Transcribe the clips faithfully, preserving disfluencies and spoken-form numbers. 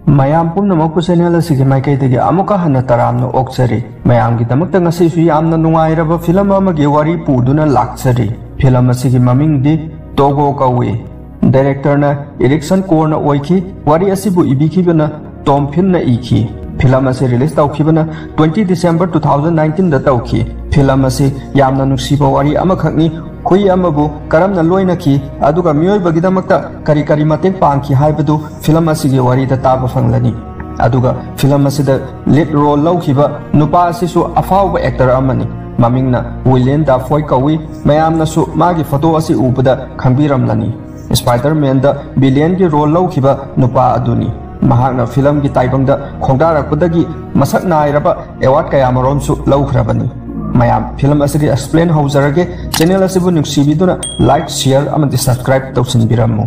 ꯃꯌꯥꯝ ꯄꯨꯝꯅꯃꯛꯄꯨ ꯆꯦꯅꯦꯜ ꯑꯁꯤꯒꯤ ꯃꯥꯏꯀꯩꯗꯒꯤ ꯑꯃꯨꯛꯀ ꯍꯟꯅ ꯇꯔꯥꯝꯅ ꯑꯣꯛꯆꯔꯤ꯫ ꯃꯌꯥꯝꯒꯤꯗꯃꯛꯇ ꯉꯁꯤꯁꯨ ꯌꯥꯝꯅ ꯅꯨꯡꯉꯥꯏꯔꯕ ꯐꯤꯂꯝ ꯑꯃꯒꯤ ꯋꯥꯔꯤ ꯄꯨꯗꯨꯅ ꯂꯥꯛꯆꯔꯤ꯫ ꯐꯤꯂꯝ ꯑꯁꯤꯒꯤ ꯃꯃꯤꯡꯗꯤ ꯇꯣꯒꯣ ꯀꯧꯏ꯫ ꯗꯥꯏꯔꯦꯛꯇꯔꯅ ꯏꯔꯤꯛꯁꯟ ꯀꯣꯔꯅ ꯑꯣꯏꯈꯤ꯫ ꯋꯥꯔꯤ ꯑꯁꯤꯕꯨ ꯏꯕꯤꯈꯤꯕꯅ ꯇꯣꯝ ꯐꯤꯟꯅ ꯏꯈꯤ꯫ ꯐꯤꯂꯝ ꯑꯁꯤ ꯔꯤꯂꯤꯖ ꯇꯧꯈꯤꯕꯅ twenty December two thousand nineteenꯗ ꯇꯧꯈꯤ꯫ ꯐꯤꯂꯝ ꯑꯁꯤ ꯌꯥꯝꯅ ꯅꯨꯡꯁꯤꯕ ꯋꯥꯔꯤ ꯑꯃꯈꯛꯅꯤ꯫ ꯍꯨꯏ ꯑꯃꯕꯨ ꯀꯔꯝꯅ ꯂꯣꯏꯅꯈꯤ ꯑꯗꯨꯒ ꯃꯤꯑꯣꯏꯕꯒꯤꯗꯃꯛꯇ ꯀꯔꯤ ꯀꯔꯤ ꯃꯇꯦꯡ ꯄꯥꯡꯈꯤ ꯍꯥꯏꯕꯗꯨ ꯐꯤꯂꯝ ꯑꯁꯤꯒꯤ ꯋꯥꯔꯤꯗ ꯇꯥꯕ ꯐꯪꯂꯅꯤ꯫ ꯑꯗꯨꯒ ꯐꯤꯂꯝ ꯑꯁꯤꯗ ꯂꯤꯗ ꯔꯣꯜ ꯂꯧꯈꯤꯕ ꯅꯨꯄꯥ ꯑꯁꯤꯁꯨ ꯑꯐꯥꯎꯕ ꯑꯦꯛꯇꯔ ꯑꯃꯅꯤ꯫ ꯃꯃꯤꯡꯅ ꯋꯤꯂꯤꯌꯝ ꯗꯥꯐꯣꯏ ꯀꯧꯏ꯫ ꯃꯌꯥꯝꯅꯁꯨ ꯃꯥꯒꯤ ꯐꯣꯇꯣ ꯑꯁꯤ ꯎꯕꯗ ꯈꯪꯕꯤꯔꯝꯂꯅꯤ꯫ ꯁ꯭ꯄꯥꯏꯗꯔꯃꯦꯟꯗ ꯚꯤꯂꯤꯌꯟꯒꯤ ꯔꯣꯜ ꯂꯧꯈꯤꯕ ꯅꯨꯄꯥ ꯑꯗꯨꯅꯤ꯫ ꯃꯍꯥꯛꯅ ꯐꯤꯂꯝꯒꯤ ꯇꯥꯏꯕꯪꯗ ꯈꯣꯡꯗꯥꯔꯛꯄꯗꯒꯤ ꯃꯁꯛ ꯅꯥꯏꯔꯕ ꯑꯦꯋꯥꯔꯗ ꯀꯌꯥꯃꯔꯣꯝꯁꯨ ꯂꯧꯈ꯭ꯔꯕꯅꯤ꯫ ꯃꯌꯥꯝ, ꯐꯤꯂꯝ ꯑꯁꯤꯒꯤ ꯑꯦꯛꯁꯄ꯭ꯂꯦꯟ ꯍꯧꯖꯔꯒꯦ꯫ ꯆꯦꯅꯦꯜ ꯑꯁꯤꯕꯨ ꯅꯨꯡꯁꯤꯕꯤꯗꯨꯅ ꯂꯥꯏꯛ, ꯁꯤꯌꯔ ꯑꯃꯗꯤ ꯁꯕꯁꯀ꯭ꯔꯥꯏꯕ ꯇꯧꯁꯤꯟꯕꯤꯔꯝꯃꯨ꯫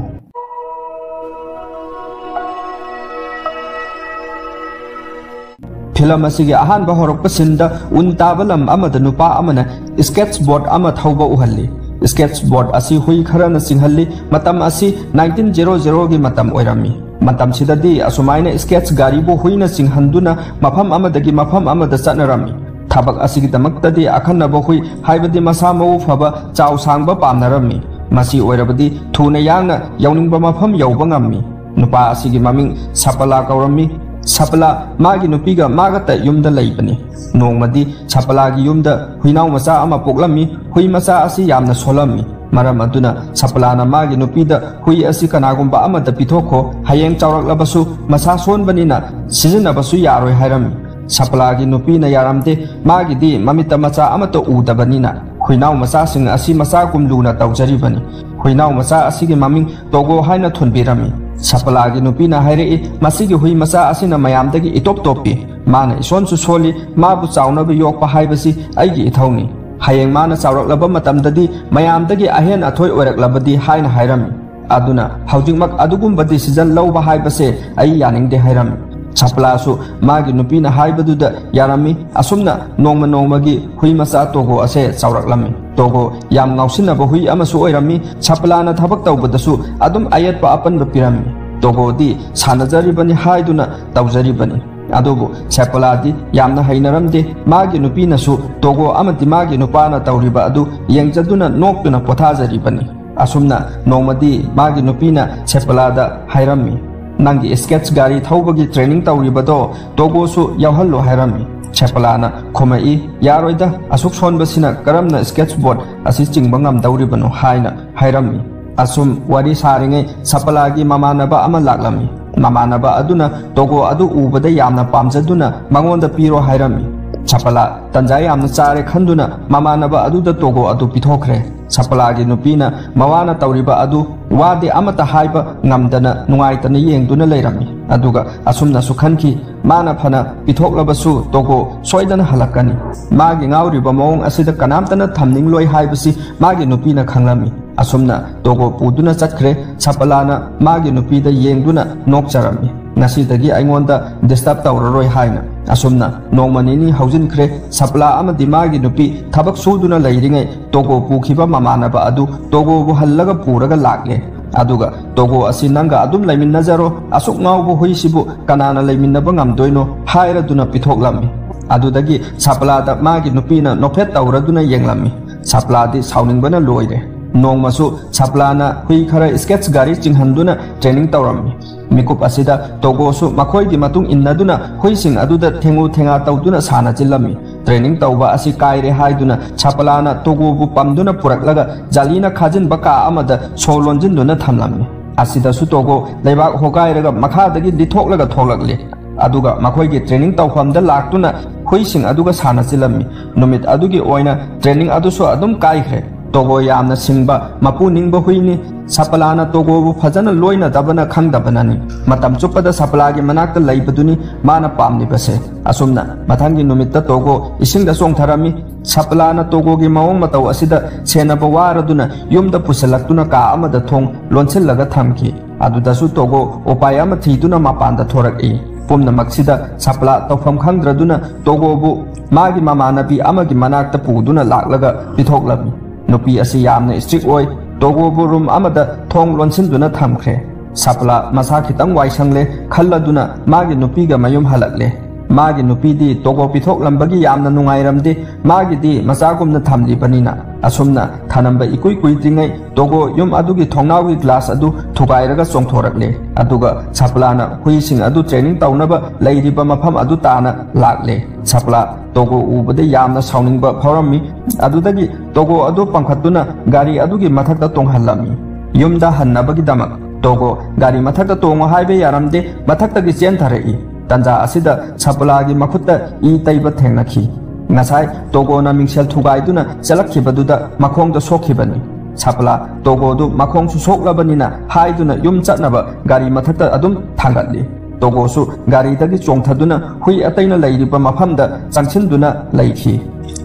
ꯐꯤꯂꯝ ꯑꯁꯤꯒꯤ ꯑꯍꯥꯟꯕ ꯍꯧꯔꯛꯄ ꯁꯤꯟꯗ ꯎꯟ ꯇꯥꯕ ꯂꯝ ꯑꯃꯗ ꯅꯨꯄꯥ ꯑꯃꯅ ꯁ꯭ꯀꯦꯠꯁ ꯕꯣꯔꯗ ꯑꯃ ꯊꯧꯕ ꯎꯍꯜꯂꯤ꯫ ꯁ꯭ꯀꯦꯠꯁ ꯕꯣꯔꯗ ꯑꯁꯤ ꯍꯨꯏ ꯈꯔꯅ ꯆꯤꯡꯍꯜꯂꯤ꯫ ꯃꯇꯝ ꯑꯁꯤ nineteen zero zeroꯒꯤ ꯃꯇꯝ ꯑꯣꯏꯔꯝꯃꯤ꯫ ꯃꯇꯝꯁꯤꯗꯗꯤ ꯑꯁꯨꯃꯥꯏꯅ ꯁ꯭ꯀꯦꯠꯁ ꯒꯥꯔꯤꯕꯨ ꯍꯨꯏꯅ ꯆꯤꯡꯍꯟꯗꯨꯅ ꯃꯐꯝ ꯑꯃꯗꯒꯤ ꯃꯐꯝ ꯑꯃꯗ ꯆꯠꯅꯔꯝꯃꯤ꯫ ꯊꯕꯛ ꯑꯁꯤꯒꯤꯗꯃꯛꯇꯗꯤ ꯑꯈꯟꯅꯕ ꯍꯨꯏ, ꯍꯥꯏꯕꯗꯤ ꯃꯁꯥ ꯃꯎ ꯐꯕ, ꯆꯥꯎ ꯁꯥꯡꯕ ꯄꯥꯝꯅꯔꯝꯃꯤ꯫ ꯃꯁꯤ ꯑꯣꯏꯔꯕꯗꯤ ꯊꯨꯅ ꯌꯥꯡꯅ ꯌꯧꯅꯤꯡꯕ ꯃꯐꯝ ꯌꯧꯕ ꯉꯝꯃꯤ꯫ ꯅꯨꯄꯥ ꯑꯁꯤꯒꯤ ꯃꯃꯤꯡ ꯁꯄꯂꯥ ꯀꯧꯔꯝꯃꯤ꯫ ꯁꯄꯂꯥ ꯃꯥꯒꯤ ꯅꯨꯄꯤꯒ ꯃꯥꯒꯇ ꯌꯨꯝꯗ ꯂꯩꯕꯅꯤ꯫ ꯅꯣꯡꯃꯗꯤ ꯁꯄꯂꯥꯒꯤ ꯌꯨꯝꯗ ꯍꯨꯏꯅꯥꯎ ꯃꯆꯥ ꯑꯃ ꯄꯣꯛꯂꯝꯃꯤ꯫ ꯍꯨꯏ ꯃꯆꯥ ꯑꯁꯤ ꯌꯥꯝꯅ ꯁꯣꯜꯂꯝꯃꯤ꯫ ꯃꯔꯝ ꯑꯗꯨꯅ ꯁꯄꯂꯥꯅ ꯃꯥꯒꯤ ꯅꯨꯄꯤꯗ, "ꯍꯨꯏ ꯑꯁꯤ ꯀꯅꯥꯒꯨꯝꯕ ꯑꯃꯗ ꯄꯤꯊꯣꯛꯈꯣ, ꯍꯌꯦꯡ ꯆꯥꯎꯔꯛꯂꯕꯁꯨ ꯃꯁꯥ ꯁꯣꯟꯕꯅꯤꯅ ꯁꯤꯖꯤꯟꯅꯕꯁꯨ ꯌꯥꯔꯣꯏ" ꯍꯥꯏꯔꯝꯃꯤ꯫ ꯁꯄꯂꯥꯒꯤ ꯅꯨꯄꯤꯅ ꯌꯥꯔꯝꯗꯦ꯫ ꯃꯥꯒꯤꯗꯤ ꯃꯃꯤꯠꯇ ꯃꯆꯥ ꯑꯃꯠꯇ ꯎꯗꯕꯅꯤꯅ ꯍꯨꯏꯅꯥꯎ ꯃꯆꯥꯁꯤꯡ ꯑꯁꯤ ꯃꯆꯥꯒꯨꯝ ꯂꯨꯅ ꯇꯧꯖꯔꯤꯕꯅꯤ꯫ ꯍꯨꯏꯅꯥꯎ ꯃꯆꯥ ꯑꯁꯤꯒꯤ ꯃꯃꯤꯡ ꯇꯣꯒꯣ ꯍꯥꯏꯅ ꯊꯣꯟꯕꯤꯔꯝꯃꯤ꯫ ꯁꯄꯂꯥꯒꯤ ꯅꯨꯄꯤꯅ ꯍꯥꯏꯔꯛꯏ, "ꯃꯁꯤꯒꯤ ꯍꯨꯏ ꯃꯆꯥ ꯑꯁꯤꯅ ꯃꯌꯥꯝꯗꯒꯤ ꯏꯇꯣꯞ ꯇꯣꯞꯄꯤ꯫ ꯃꯥꯅ ꯏꯁꯣꯟꯁꯨ ꯁꯣꯜꯂꯤ꯫ ꯃꯥꯕꯨ ꯆꯥꯎꯅꯕ ꯌꯣꯛꯄ ꯍꯥꯏꯕꯁꯤ ꯑꯩꯒꯤ ꯏꯊꯧꯅꯤ꯫ ꯍꯌꯦꯡ ꯃꯥꯅ ꯆꯥꯎꯔꯛꯂꯕ ꯃꯇꯝꯗꯗꯤ ꯃꯌꯥꯝꯗꯒꯤ ꯑꯍꯦꯟ ꯑꯊꯣꯏ ꯑꯣꯏꯔꯛꯂꯕꯗꯤ" ꯍꯥꯏꯅ ꯍꯥꯏꯔꯝꯃꯤ꯫ ꯑꯗꯨꯅ ꯍꯧꯖꯤꯛꯃꯛ ꯑꯗꯨꯒꯨꯝꯕ ꯗꯤꯁꯤꯖꯟ ꯂꯧꯕ ꯍꯥꯏꯕꯁꯦ ꯑꯩ ꯌꯥꯅꯤꯡꯗꯦ ꯍꯥꯏꯔꯝꯃꯤ꯫ ꯁꯄꯂꯥꯁꯨ ꯃꯥꯒꯤ ꯅꯨꯄꯤꯅ ꯍꯥꯏꯕꯗꯨꯗ ꯌꯥꯔꯝꯃꯤ꯫ ꯑꯁꯨꯝꯅ ꯅꯣꯡꯃ ꯅꯣꯡꯃꯒꯤ ꯍꯨꯏ ꯃꯆꯥ ꯇꯣꯒꯣ ꯑꯁꯦ ꯆꯥꯎꯔꯛꯂꯝꯃꯤ꯫ ꯇꯣꯒꯣ ꯌꯥꯝ ꯉꯥꯎꯁꯤꯟꯅꯕ ꯍꯨꯏ ꯑꯃꯁꯨ ꯑꯣꯏꯔꯝꯃꯤ꯫ ꯁꯄꯂꯥꯅ ꯊꯕꯛ ꯇꯧꯕꯗꯁꯨ ꯑꯗꯨꯝ ꯑꯌꯦꯠꯄ ꯑꯄꯟꯕ ꯄꯤꯔꯝꯃꯤ꯫ ꯇꯣꯒꯣꯗꯤ ꯁꯥꯟꯅꯖꯔꯤꯕꯅꯤ ꯍꯥꯏꯗꯨꯅ ꯇꯧꯖꯔꯤꯕꯅꯤ꯫ ꯑꯗꯨꯕꯨ ꯁꯦꯄꯂꯥꯗꯤ ꯌꯥꯝꯅ ꯍꯩꯅꯔꯝꯗꯦ꯫ ꯃꯥꯒꯤ ꯅꯨꯄꯤꯅꯁꯨ ꯇꯣꯒꯣ ꯑꯃꯗꯤ ꯃꯥꯒꯤ ꯅꯨꯄꯥꯅ ꯇꯧꯔꯤꯕ ꯑꯗꯨ ꯌꯦꯡꯖꯗꯨꯅ ꯅꯣꯛꯇꯨꯅ ꯄꯣꯊꯥꯖꯔꯤꯕꯅꯤ꯫ ꯑꯁꯨꯝꯅ ꯅꯣꯡꯃꯗꯤ ꯃꯥꯒꯤ ꯅꯨꯄꯤꯅ ꯁꯦꯄꯂꯥꯗ ꯍꯥꯏꯔꯝꯃꯤ, "ꯅꯪꯒꯤ ꯁ꯭ꯀꯦꯠꯁ ꯒꯥꯔꯤ ꯊꯧꯕꯒꯤ ꯇ꯭ꯔꯦꯅꯤꯡ ꯇꯧꯔꯤꯕꯗꯣ ꯇꯣꯒꯣꯁꯨ ꯌꯥꯎꯍꯜꯂꯣ" ꯍꯥꯏꯔꯝꯃꯤ꯫ ꯁꯦꯄꯂꯥꯅ ꯈꯨꯝꯃꯛꯏ, "ꯌꯥꯔꯣꯏꯗ, ꯑꯁꯨꯛ ꯁꯣꯟꯕꯁꯤꯅ ꯀꯔꯝꯅ ꯁ꯭ꯀꯦꯠꯁ ꯕꯣꯔꯗ ꯑꯁꯤ ꯆꯤꯡꯕ ꯉꯝꯗꯧꯔꯤꯕꯅꯣ?" ꯍꯥꯏꯅ ꯍꯥꯏꯔꯝꯃꯤ꯫ ꯑꯁꯨꯝ ꯋꯥꯔꯤ ꯁꯥꯔꯤꯉꯩ ꯁꯄꯂꯥꯒꯤ ꯃꯃꯥꯟꯅꯕ ꯑꯃ ꯂꯥꯛꯂꯝꯃꯤ꯫ ꯃꯃꯥꯟꯅꯕ ꯑꯗꯨꯅ ꯇꯣꯒꯣ ꯑꯗꯨ ꯎꯕꯗ ꯌꯥꯝꯅ ꯄꯥꯝꯖꯗꯨꯅ ꯃꯉꯣꯟꯗ ꯄꯤꯔꯣ ꯍꯥꯏꯔꯝꯃꯤ꯫ ꯁꯄꯂꯥ ꯇꯟꯖꯥ ꯌꯥꯝꯅ ꯆꯥꯔꯦ ꯈꯟꯗꯨꯅ ꯃꯃꯥꯟꯅꯕ ꯑꯗꯨꯗ ꯇꯣꯒꯣ ꯑꯗꯨ ꯄꯤꯊꯣꯛꯈ꯭ꯔꯦ꯫ ꯁꯄꯂꯥꯒꯤ ꯅꯨꯄꯤꯅ ꯃꯋꯥꯅ ꯇꯧꯔꯤꯕ ꯑꯗꯨ ꯋꯥꯗꯤ ꯑꯃꯠꯇ ꯍꯥꯏꯕ ꯉꯝꯗꯅ ꯅꯨꯡꯉꯥꯏꯇꯅ ꯌꯦꯡꯗꯨꯅ ꯂꯩꯔꯝꯃꯤ꯫ ꯑꯗꯨꯒ ꯑꯁꯨꯝꯅꯁꯨ ꯈꯟꯈꯤ, ꯃꯥꯅ ꯐꯅ ꯄꯤꯊꯣꯛꯂꯕꯁꯨ ꯇꯣꯒꯣ ꯁꯣꯏꯗꯅ ꯍꯜꯂꯛꯀꯅꯤ꯫ ꯃꯥꯒꯤ ꯉꯥꯎꯔꯤꯕ ꯃꯑꯣꯡ ꯑꯁꯤꯗ ꯀꯅꯥꯝꯇꯅ ꯊꯝꯅꯤꯡꯂꯣꯏ ꯍꯥꯏꯕꯁꯤ ꯃꯥꯒꯤ ꯅꯨꯄꯤꯅ ꯈꯪꯂꯝꯃꯤ꯫ ꯑꯁꯨꯝꯅ ꯇꯣꯒꯣ ꯄꯨꯗꯨꯅ ꯆꯠꯈ꯭ꯔꯦ꯫ ꯁꯄꯂꯥꯅ ꯃꯥꯒꯤ ꯅꯨꯄꯤꯗ ꯌꯦꯡꯗꯨꯅ ꯅꯣꯛꯆꯔꯝꯃꯤ, "ꯉꯁꯤꯗꯒꯤ ꯑꯩꯉꯣꯟꯗ ꯗꯤꯁꯇꯔꯕ ꯇꯧꯔꯔꯣꯏ" ꯍꯥꯏꯅ꯫ ꯑꯁꯨꯝꯅ ꯅꯣꯡꯃ ꯅꯤꯅꯤ ꯍꯧꯖꯤꯟꯈ꯭ꯔꯦ꯫ ꯁꯄꯂꯥ ꯑꯃꯗꯤ ꯃꯥꯒꯤ ꯅꯨꯄꯤ ꯊꯕꯛ ꯁꯨꯗꯨꯅ ꯂꯩꯔꯤꯉꯩ ꯇꯣꯒꯣ ꯄꯨꯈꯤꯕ ꯃꯃꯥꯟꯅꯕ ꯑꯗꯨ ꯇꯣꯒꯣꯕꯨ ꯍꯜꯂꯒ ꯄꯨꯔꯒ ꯂꯥꯛꯂꯦ꯫ ꯑꯗꯨꯒ "ꯇꯣꯒꯣ ꯑꯁꯤ ꯅꯪꯒ ꯑꯗꯨꯝ ꯂꯩꯃꯤꯟꯅꯖꯔꯣ, ꯑꯁꯨꯛ ꯉꯥꯎꯕ ꯍꯨꯏꯁꯤꯕꯨ ꯀꯅꯥꯅ ꯂꯩꯃꯤꯟꯅꯕ ꯉꯝꯗꯣꯏꯅꯣ?" ꯍꯥꯏꯔꯗꯨꯅ ꯄꯤꯊꯣꯛꯂꯝꯃꯤ꯫ ꯑꯗꯨꯗꯒꯤ ꯁꯄꯂꯥꯗ ꯃꯥꯒꯤ ꯅꯨꯄꯤꯅ ꯅꯣꯛꯐꯦꯠ ꯇꯧꯔꯗꯨꯅ ꯌꯦꯡꯂꯝꯃꯤ꯫ ꯁꯄꯂꯥꯗꯤ ꯁꯥꯎꯅꯤꯡꯕꯅ ꯂꯣꯏꯔꯦ꯫ ꯅꯣꯡꯃꯁꯨ ꯁꯄꯂꯥꯅ ꯍꯨꯏ ꯈꯔ ꯁ꯭ꯀꯦꯠꯁ ꯒꯥꯔꯤ ꯆꯤꯡꯍꯟꯗꯨꯅ ꯇ꯭ꯔꯦꯅꯤꯡ ꯇꯧꯔꯝꯃꯤ꯫ ꯃꯤꯀꯨꯞ ꯑꯁꯤꯗ ꯇꯣꯒꯣꯁꯨ ꯃꯈꯣꯏꯒꯤ ꯃꯇꯨꯡ ꯏꯟꯅꯗꯨꯅ ꯍꯨꯏꯁꯤꯡ ꯑꯗꯨꯗ ꯊꯦꯡꯉꯨ ꯊꯦꯡꯉꯥ ꯇꯧꯗꯨꯅ ꯁꯥꯟꯅꯁꯤꯜꯂꯝꯃꯤ꯫ ꯇ꯭ꯔꯦꯅꯤꯡ ꯇꯧꯕ ꯑꯁꯤ ꯀꯥꯏꯔꯦ ꯍꯥꯏꯗꯨꯅ ꯁꯄꯂꯥꯅ ꯇꯣꯒꯣꯕꯨ ꯄꯝꯗꯨꯅ ꯄꯨꯔꯛꯂꯒ ꯖꯥꯂꯤꯅ ꯈꯥꯖꯤꯟꯕ ꯀꯥ ꯑꯃꯗ ꯁꯣ ꯂꯣꯟꯁꯤꯟꯗꯨꯅ ꯊꯝꯂꯝꯃꯤ꯫ ꯑꯁꯤꯗꯁꯨ ꯇꯣꯒꯣ ꯂꯩꯕꯥꯛ ꯍꯣꯒꯥꯏꯔꯒ ꯃꯈꯥꯗꯒꯤ ꯂꯤꯊꯣꯛꯂꯒ ꯊꯣꯛꯂꯛꯂꯤ꯫ ꯑꯗꯨꯒ ꯃꯈꯣꯏꯒꯤ ꯇ꯭ꯔꯦꯅꯤꯡ ꯇꯧꯐꯝꯗ ꯂꯥꯛꯇꯨꯅ ꯍꯨꯏꯁꯤꯡ ꯑꯗꯨꯒ ꯁꯥꯟꯅꯁꯤꯜꯂꯝꯃꯤ꯫ ꯅꯨꯃꯤꯠ ꯑꯗꯨꯒꯤ ꯑꯣꯏꯅ ꯇ꯭ꯔꯦꯅꯤꯡ ꯑꯗꯨꯁꯨ ꯑꯗꯨꯝ ꯀꯥꯏꯈ꯭ꯔꯦ꯫ ꯇꯣꯒꯣ ꯌꯥꯝꯅ ꯁꯤꯡꯕ, ꯃꯄꯨ ꯅꯤꯡꯕ ꯍꯨꯏꯅꯤ꯫ ꯁꯄꯂꯥꯅ ꯇꯣꯒꯣꯕꯨ ꯐꯖꯅ ꯂꯣꯏꯅꯗꯕꯅ ꯈꯪꯗꯕꯅꯅꯤ꯫ ꯃꯇꯝ ꯆꯨꯞꯄꯗ ꯁꯄꯂꯥꯒꯤ ꯃꯅꯥꯛꯇ ꯂꯩꯕꯗꯨꯅꯤ ꯃꯥꯅ ꯄꯥꯝꯂꯤꯕꯁꯦ꯫ ꯑꯁꯨꯝꯅ ꯃꯊꯪꯒꯤ ꯅꯨꯃꯤꯠꯇ ꯇꯣꯒꯣ ꯏꯁꯤꯡꯗ ꯆꯣꯡꯊꯔꯝꯃꯤ꯫ ꯁꯄꯂꯥꯅ ꯇꯣꯒꯣꯒꯤ ꯃꯑꯣꯡ ꯃꯇꯧ ꯑꯁꯤꯗ ꯁꯦꯟꯅꯕ ꯋꯥꯔꯗꯨꯅ ꯌꯨꯝꯗ ꯄꯨꯁꯤꯜꯂꯛꯇꯨꯅ ꯀꯥ ꯑꯃꯗ ꯊꯣꯡ ꯂꯣꯟꯁꯤꯜꯂꯒ ꯊꯝꯈꯤ꯫ ꯑꯗꯨꯗꯁꯨ ꯇꯣꯒꯣ ꯎꯄꯥꯏ ꯑꯃ ꯊꯤꯗꯨꯅ ꯃꯄꯥꯟꯗ ꯊꯣꯔꯛꯏ꯫ ꯄꯨꯝꯅꯃꯛꯁꯤꯗ ꯁꯄꯂꯥ ꯇꯧꯐꯝ ꯈꯪꯗ꯭ꯔꯗꯨꯅ ꯇꯣꯒꯣꯕꯨ ꯃꯥꯒꯤ ꯃꯃꯥꯟꯅꯕꯤ ꯑꯃꯒꯤ ꯃꯅꯥꯛꯇ ꯄꯨꯗꯨꯅ ꯂꯥꯛꯂꯒ ꯄꯤꯊꯣꯛꯂꯝꯃꯤ꯫ ꯅꯨꯄꯤ ꯑꯁꯤ ꯌꯥꯝꯅ ꯏꯁꯇ꯭ꯔꯤꯛ ꯑꯣꯏ꯫ ꯇꯣꯒꯣꯕꯨ ꯔꯨꯝ ꯑꯃꯗ ꯊꯣꯡ ꯂꯣꯟꯁꯤꯟꯗꯨꯅ ꯊꯝꯈ꯭ꯔꯦ꯫ ꯁꯄꯂꯥ ꯃꯁꯥ ꯈꯤꯇꯪ ꯋꯥꯏꯁꯪꯂꯦ ꯈꯜꯂꯗꯨꯅ ꯃꯥꯒꯤ ꯅꯨꯄꯤꯒ ꯃꯌꯨꯝ ꯍꯜꯂꯛꯂꯦ꯫ ꯃꯥꯒꯤ ꯅꯨꯄꯤꯗꯤ ꯇꯣꯒꯣ ꯄꯤꯊꯣꯛꯂꯝꯕꯒꯤ ꯌꯥꯝꯅ ꯅꯨꯡꯉꯥꯏꯔꯝꯗꯦ꯫ ꯃꯥꯒꯤꯗꯤ ꯃꯆꯥꯒꯨꯝꯅ ꯊꯝꯂꯤꯕꯅꯤꯅ꯫ ꯑꯁꯨꯝꯅ ꯊꯅꯝꯕ ꯏꯀꯨꯏ ꯀꯨꯏꯗ꯭ꯔꯤꯉꯩ ꯇꯣꯒꯣ ꯌꯨꯝ ꯑꯗꯨꯒꯤ ꯊꯣꯡꯅꯥꯎꯒꯤ ꯒ꯭ꯂꯥꯁ ꯑꯗꯨ ꯊꯨꯒꯥꯏꯔꯒ ꯆꯣꯡꯊꯣꯔꯛꯂꯦ꯫ ꯑꯗꯨꯒ ꯁꯄꯂꯥꯅ ꯍꯨꯏꯁꯤꯡ ꯑꯗꯨ ꯇ꯭ꯔꯦꯅꯤꯡ ꯇꯧꯅꯕ ꯂꯩꯔꯤꯕ ꯃꯐꯝ ꯑꯗꯨ ꯇꯥꯅ ꯂꯥꯛꯂꯦ꯫ ꯁꯄꯂꯥ ꯇꯣꯒꯣ ꯎꯕꯗ ꯌꯥꯝꯅ ꯁꯥꯎꯅꯤꯡꯕ ꯐꯥꯎꯔꯝꯃꯤ꯫ ꯑꯗꯨꯗꯒꯤ ꯇꯣꯒꯣ ꯑꯗꯨ ꯄꯥꯡꯈꯠꯇꯨꯅ ꯒꯥꯔꯤ ꯑꯗꯨꯒꯤ ꯃꯊꯛꯇ ꯇꯣꯡꯍꯜꯂꯝꯃꯤ꯫ ꯌꯨꯝꯗ ꯍꯟꯅꯕꯒꯤꯗꯃꯛ ꯇꯣꯒꯣ ꯒꯥꯔꯤ ꯃꯊꯛꯇ ꯇꯣꯡꯉꯨ ꯍꯥꯏꯕ ꯌꯥꯔꯝꯗꯦ, ꯃꯊꯛꯇꯒꯤ ꯆꯦꯟꯊꯔꯛꯏ꯫ ꯇꯟꯖꯥ ꯑꯁꯤꯗ ꯁꯄꯂꯥꯒꯤ ꯃꯈꯨꯠꯇ ꯏ ꯇꯩꯕ ꯊꯦꯡꯅꯈꯤ꯫ ꯉꯁꯥꯏ ꯇꯣꯒꯣꯅ ꯃꯤꯡꯁꯦꯜ ꯊꯨꯒꯥꯏꯗꯨꯅ ꯆꯦꯜꯂꯛꯈꯤꯕꯗꯨꯗ ꯃꯈꯣꯡꯗ ꯁꯣꯛꯈꯤꯕꯅꯤ꯫ ꯁꯄꯂꯥ ꯇꯣꯒꯣꯗꯨ ꯃꯈꯣꯡꯁꯨ ꯁꯣꯛꯂꯕꯅꯤꯅ ꯍꯥꯏꯗꯨꯅ ꯌꯨꯝ ꯆꯠꯅꯕ ꯒꯥꯔꯤ ꯃꯊꯛꯇ ꯑꯗꯨꯝ ꯊꯥꯡꯒꯠꯂꯤ꯫ ꯇꯣꯒꯣꯁꯨ ꯒꯥꯔꯤꯗꯒꯤ ꯆꯣꯡꯊꯗꯨꯅ ꯍꯨꯏ ꯑꯇꯩꯅ ꯂꯩꯔꯤꯕ ꯃꯐꯝꯗ ꯆꯪꯁꯤꯟꯗꯨꯅ ꯂꯩꯈꯤ꯫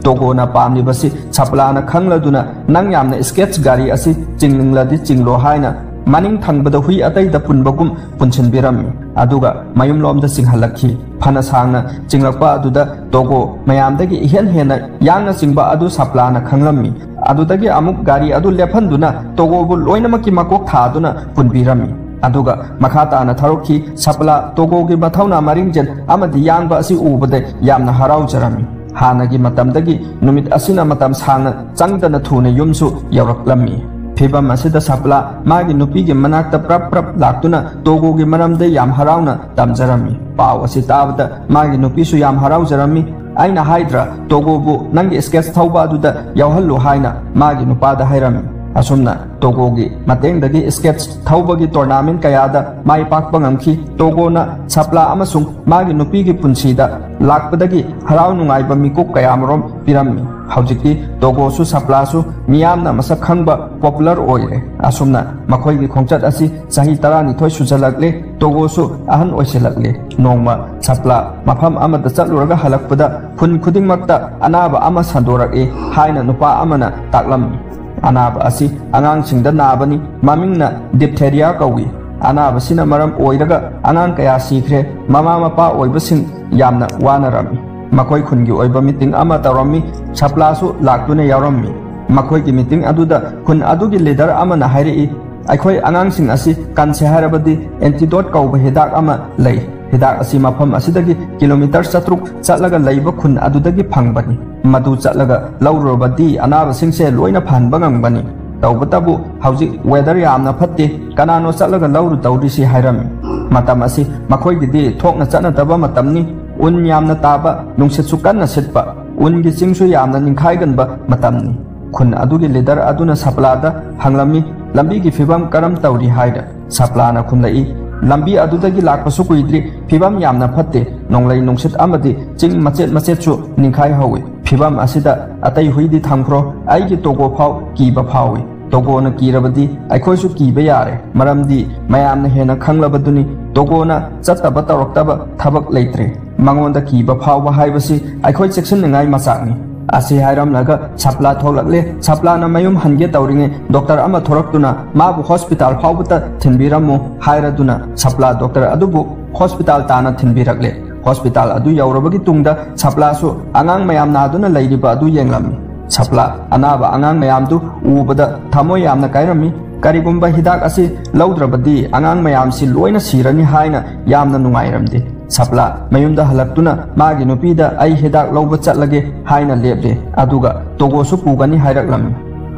ꯇꯣꯒꯣꯅ ꯄꯥꯝꯂꯤꯕꯁꯤ ꯁꯄꯂꯥꯅ ꯈꯪꯂꯗꯨꯅ, "ꯅꯪ ꯌꯥꯝꯅ ꯁ꯭ꯀꯦꯠꯁ ꯒꯥꯔꯤ ꯑꯁꯤ ꯆꯤꯡꯅꯤꯡꯂꯗꯤ ꯆꯤꯡꯂꯣ" ꯍꯥꯏꯅ ꯃꯅꯤꯡ ꯊꯪꯕꯗ ꯍꯨꯏ ꯑꯇꯩꯗ ꯄꯨꯟꯕꯒꯨꯝ ꯄꯨꯟꯁꯤꯟꯕꯤꯔꯝꯃꯤ꯫ ꯑꯗꯨꯒ ꯃꯌꯨꯝꯂꯣꯝꯗ ꯆꯤꯡꯍꯜꯂꯛꯈꯤ꯫ ꯐꯅ ꯁꯥꯡꯅ ꯆꯤꯡꯂꯛꯄ ꯑꯗꯨꯗ ꯇꯣꯒꯣ ꯃꯌꯥꯝꯗꯒꯤ ꯏꯍꯦꯟ ꯍꯦꯟꯅ ꯌꯥꯡꯅ ꯆꯤꯡꯕ ꯑꯗꯨ ꯁꯄꯂꯥꯅ ꯈꯪꯂꯝꯃꯤ꯫ ꯑꯗꯨꯗꯒꯤ ꯑꯃꯨꯛ ꯒꯥꯔꯤ ꯑꯗꯨ ꯂꯦꯞꯍꯟꯗꯨꯅ ꯇꯣꯒꯣꯕꯨ ꯂꯣꯏꯅꯃꯛꯀꯤ ꯃꯀꯣꯛ ꯊꯥꯗꯨꯅ ꯄꯨꯟꯕꯤꯔꯝꯃꯤ꯫ ꯑꯗꯨꯒ ꯃꯈꯥ ꯇꯥꯅ ꯊꯧꯔꯛꯈꯤ꯫ ꯁꯄꯂꯥ ꯇꯣꯒꯣꯒꯤ ꯃꯊꯧꯅꯥ ꯃꯔꯤꯡꯖꯦꯜ ꯑꯃꯗꯤ ꯌꯥꯡꯕ ꯑꯁꯤ ꯎꯕꯗ ꯌꯥꯝꯅ ꯍꯔꯥꯎꯖꯔꯝꯃꯤ꯫ ꯍꯥꯟꯅꯒꯤ ꯃꯇꯝꯗꯒꯤ ꯅꯨꯃꯤꯠ ꯑꯁꯤꯅ ꯃꯇꯝ ꯁꯥꯡꯅ ꯆꯪꯗꯅ ꯊꯨꯅ ꯌꯨꯝꯁꯨ ꯌꯧꯔꯛꯂꯝꯃꯤ꯫ ꯐꯤꯚꯝ ꯑꯁꯤꯗ ꯁꯄꯂꯥ ꯃꯥꯒꯤ ꯅꯨꯄꯤꯒꯤ ꯃꯅꯥꯛꯇ ꯄ꯭ꯔꯞ ꯄ꯭ꯔꯞ ꯂꯥꯛꯇꯨꯅ ꯇꯣꯒꯣꯒꯤ ꯃꯔꯝꯗ ꯌꯥꯝ ꯍꯔꯥꯎꯅ ꯇꯝꯖꯔꯝꯃꯤ꯫ ꯄꯥꯎ ꯑꯁꯤ ꯇꯥꯕꯗ ꯃꯥꯒꯤ ꯅꯨꯄꯤꯁꯨ ꯌꯥꯝ ꯍꯔꯥꯎꯖꯔꯝꯃꯤ꯫ "ꯑꯩꯅ ꯍꯥꯏꯗ꯭ꯔꯥ, ꯇꯣꯒꯣꯕꯨ ꯅꯪꯒꯤ ꯁ꯭ꯀꯦꯠꯁ ꯊꯧꯕ ꯑꯗꯨꯗ ꯌꯥꯎꯍꯜꯂꯨ" ꯍꯥꯏꯅ ꯃꯥꯒꯤ ꯅꯨꯄꯥꯗ ꯍꯥꯏꯔꯝꯃꯤ꯫ ꯑꯁꯨꯝꯅ ꯇꯣꯒꯣꯒꯤ ꯃꯇꯦꯡꯗꯒꯤ ꯁ꯭ꯀꯦꯠꯁ ꯊꯧꯕꯒꯤ ꯇꯣꯔꯅꯥꯃꯦꯟ ꯀꯌꯥꯗ ꯃꯥꯏ ꯄꯥꯛꯄ ꯉꯝꯈꯤ꯫ ꯇꯣꯒꯣꯅ ꯁꯄꯂꯥ ꯑꯃꯁꯨꯡ ꯃꯥꯒꯤ ꯅꯨꯄꯤꯒꯤ ꯄꯨꯟꯁꯤꯗ ꯂꯥꯛꯄꯗꯒꯤ ꯍꯔꯥꯎ ꯅꯨꯡꯉꯥꯏꯕ ꯃꯤꯀꯨꯞ ꯀꯌꯥꯃꯔꯣꯝ ꯄꯤꯔꯝꯃꯤ꯫ ꯍꯧꯖꯤꯛꯇꯤ ꯇꯣꯒꯣꯁꯨ ꯁꯄꯂꯥꯁꯨ ꯃꯤꯌꯥꯝꯅ ꯃꯁꯛ ꯈꯪꯕ, ꯄꯣꯄꯨꯂꯔ ꯑꯣꯏꯔꯦ꯫ ꯑꯁꯨꯝꯅ ꯃꯈꯣꯏꯒꯤ ꯈꯣꯡꯆꯠ ꯑꯁꯤ ꯆꯍꯤ ꯇꯔꯥꯅꯤꯊꯣꯏ ꯁꯨꯖꯜꯂꯛꯂꯦ꯫ ꯇꯣꯒꯣꯁꯨ ꯑꯍꯟ ꯑꯣꯏꯁꯤꯜꯂꯛꯂꯦ꯫ ꯅꯣꯡꯃ ꯁꯄꯂꯥ ꯃꯐꯝ ꯑꯃꯗ ꯆꯠꯂꯨꯔꯒ ꯍꯜꯂꯛꯄꯗ ꯈꯨꯟ ꯈꯨꯗꯤꯡꯃꯛꯇ ꯑꯅꯥꯕ ꯑꯃ ꯁꯟꯗꯣꯔꯛꯏ ꯍꯥꯏꯅ ꯅꯨꯄꯥ ꯑꯃꯅ ꯇꯥꯛꯂꯝꯃꯤ꯫ ꯑꯅꯥꯕ ꯑꯁꯤ ꯑꯉꯥꯡꯁꯤꯡꯗ ꯅꯥꯕꯅꯤ꯫ ꯃꯃꯤꯡꯅ ꯗꯤꯞꯊꯦꯔꯤꯌꯥ ꯀꯧꯏ꯫ ꯑꯅꯥꯕꯁꯤꯅ ꯃꯔꯝ ꯑꯣꯏꯔꯒ ꯑꯉꯥꯡ ꯀꯌꯥ ꯁꯤꯈ꯭ꯔꯦ꯫ ꯃꯃꯥ ꯃꯄꯥ ꯑꯣꯏꯕꯁꯤꯡ ꯌꯥꯝꯅ ꯋꯥꯅꯔꯝꯃꯤ꯫ ꯃꯈꯣꯏ ꯈꯨꯟꯒꯤ ꯑꯣꯏꯕ ꯃꯤꯇꯤꯡ ꯑꯃ ꯇꯧꯔꯝꯃꯤ꯫ ꯁꯄꯂꯥꯁꯨ ꯂꯥꯛꯇꯨꯅ ꯌꯥꯎꯔꯝꯃꯤ꯫ ꯃꯈꯣꯏꯒꯤ ꯃꯤꯇꯤꯡ ꯑꯗꯨꯗ ꯈꯨꯟ ꯑꯗꯨꯒꯤ ꯂꯤꯗꯔ ꯑꯃꯅ ꯍꯥꯏꯔꯛꯏ, ꯑꯩꯈꯣꯏ ꯑꯉꯥꯡꯁꯤꯡ ꯑꯁꯤ ꯀꯟꯁꯦ ꯍꯥꯏꯔꯕꯗꯤ antidote ꯀꯧꯕ ꯍꯤꯗꯥꯛ ꯑꯃ ꯂꯩ꯫ ꯍꯤꯗꯥꯛ ꯑꯁꯤ ꯃꯐꯝ ꯑꯁꯤꯗꯒꯤ ꯀꯤꯂꯣꯃꯤꯇꯔ ꯆꯥꯇ꯭ꯔꯨꯛ ꯆꯠꯂꯒ ꯂꯩꯕ ꯈꯨꯟ ꯑꯗꯨꯗꯒꯤ ꯐꯪꯕꯅꯤ꯫ ꯃꯗꯨ ꯆꯠꯂꯒ ꯂꯧꯔꯨꯔꯕꯗꯤ ꯑꯅꯥꯕꯁꯤꯡꯁꯦ ꯂꯣꯏꯅ ꯐꯍꯟꯕ ꯉꯝꯒꯅꯤ꯫ ꯇꯧꯕꯇꯕꯨ ꯍꯧꯖꯤꯛ weather ꯌꯥꯝꯅ ꯐꯠꯇꯦ, ꯀꯅꯥꯅꯣ ꯆꯠꯂꯒ ꯂꯧꯔꯨ ꯇꯧꯔꯤꯁꯤ ꯍꯥꯏꯔꯝꯃꯤ꯫ ꯃꯇꯝ ꯑꯁꯤ ꯃꯈꯣꯏꯒꯤꯗꯤ ꯊꯣꯛꯅ ꯆꯠꯅꯗꯕ ꯃꯇꯝꯅꯤ꯫ ꯎꯟ ꯌꯥꯝꯅ ꯇꯥꯕ, ꯅꯨꯡꯁꯤꯠꯁꯨ ꯀꯟꯅ ꯁꯤꯠꯄ, ꯎꯟꯒꯤ ꯆꯤꯡꯁꯨ ꯌꯥꯝꯅ ꯅꯤꯡꯈꯥꯏꯒꯟꯕ ꯃꯇꯝꯅꯤ꯫ ꯈꯨꯟ ꯑꯗꯨꯒꯤ leader ꯑꯗꯨꯅ ꯁꯄꯂꯥꯗ ꯍꯪꯂꯝꯃꯤ, "ꯂꯝꯕꯤꯒꯤ ꯐꯤꯕꯝ ꯀꯔꯝ ꯇꯧꯔꯤ?" ꯍꯥꯏꯅ꯫ ꯁꯄꯂꯥꯅ ꯈꯨꯝꯂꯛꯏ, "ꯂꯝꯕꯤ ꯑꯗꯨꯗꯒꯤ ꯂꯥꯛꯄꯁꯨ ꯀꯨꯏꯗ꯭ꯔꯤ, ꯐꯤꯕꯝ ꯌꯥꯝꯅ ꯐꯠꯇꯦ꯫ ꯅꯣꯡꯂꯩ ꯅꯨꯡꯁꯤꯠ ꯑꯃꯗꯤ ꯆꯤꯡ ꯃꯆꯦꯠ ꯃꯆꯦꯠꯁꯨ ꯅꯤꯡꯈꯥꯏ ꯍꯧꯏ꯫ ꯐꯤꯕꯝ ꯑꯁꯤꯗ ꯑꯇꯩ ꯍꯨꯏꯗꯤ ꯊꯝꯈ꯭ꯔꯣ, ꯑꯩꯒꯤ ꯇꯣꯒꯣ ꯐꯥꯎ ꯀꯤꯕ ꯐꯥꯎꯏ꯫ ꯇꯣꯒꯣꯅ ꯀꯤꯔꯕꯗꯤ ꯑꯩꯈꯣꯏꯁꯨ ꯀꯤꯕ ꯌꯥꯔꯦ, ꯃꯔꯝꯗꯤ ꯃꯌꯥꯝꯅ ꯍꯦꯟꯅ ꯈꯪꯂꯕꯗꯨꯅꯤ ꯇꯣꯒꯣꯅ ꯆꯠꯇꯕ ꯇꯧꯔꯛꯇꯕ ꯊꯕꯛ ꯂꯩꯇ꯭ꯔꯦ꯫ ꯃꯉꯣꯟꯗ ꯀꯤꯕ ꯐꯥꯎꯕ ꯍꯥꯏꯕꯁꯤ ꯑꯩꯈꯣꯏ ꯆꯦꯛꯁꯤꯟꯅꯤꯡꯉꯥꯏ ꯃꯆꯥꯛꯅꯤ"꯫ ꯑꯁꯤ ꯍꯥꯏꯔꯝꯂꯒ ꯁꯄꯂꯥ ꯊꯣꯛꯂꯛꯂꯦ꯫ ꯁꯄꯂꯥꯅ ꯃꯌꯨꯝ ꯍꯟꯒꯦ ꯇꯧꯔꯤꯉꯩ ꯗꯣꯛꯇꯔ ꯑꯃ ꯊꯣꯔꯛꯇꯨꯅ ꯃꯥꯕꯨ ꯍꯣꯁꯄꯤꯇꯥꯜ ꯐꯥꯎꯕꯇ ꯊꯤꯟꯕꯤꯔꯝꯃꯨ ꯍꯥꯏꯔꯗꯨꯅ ꯁꯄꯂꯥ ꯗꯣꯛꯇꯔ ꯑꯗꯨꯕꯨ ꯍꯣꯁꯄꯤꯇꯥꯜ ꯇꯥꯅ ꯊꯤꯟꯕꯤꯔꯛꯂꯦ꯫ ꯍꯣꯁꯄꯤꯇꯥꯜ ꯑꯗꯨ ꯌꯧꯔꯕꯒꯤ ꯇꯨꯡꯗ ꯁꯄꯂꯥꯁꯨ ꯑꯉꯥꯡ ꯃꯌꯥꯝ ꯅꯥꯗꯨꯅ ꯂꯩꯔꯤꯕ ꯑꯗꯨ ꯌꯦꯡꯂꯝꯃꯤ꯫ ꯁꯄꯂꯥ ꯑꯅꯥꯕ ꯑꯉꯥꯡ ꯃꯌꯥꯝꯗꯨ ꯎꯕꯗ ꯊꯃꯣꯏ ꯌꯥꯝꯅ ꯀꯥꯏꯔꯝꯃꯤ꯫ ꯀꯔꯤꯒꯨꯝꯕ ꯍꯤꯗꯥꯛ ꯑꯁꯤ ꯂꯧꯗ꯭ꯔꯕꯗꯤ ꯑꯉꯥꯡ ꯃꯌꯥꯝꯁꯤ ꯂꯣꯏꯅ ꯁꯤꯔꯅꯤ ꯍꯥꯏꯅ ꯌꯥꯝꯅ ꯅꯨꯡꯉꯥꯏꯔꯝꯗꯦ꯫ ꯁꯄꯂꯥ ꯃꯌꯨꯝꯗ ꯍꯜꯂꯛꯇꯨꯅ ꯃꯥꯒꯤ ꯅꯨꯄꯤꯗ "ꯑꯩ ꯍꯤꯗꯥꯛ ꯂꯧꯕ ꯆꯠꯂꯒꯦ" ꯍꯥꯏꯅ ꯂꯦꯞꯂꯦ, ꯑꯗꯨꯒ "ꯇꯣꯒꯣꯁꯨ ꯄꯨꯒꯅꯤ" ꯍꯥꯏꯔꯛꯂꯝꯃꯤ꯫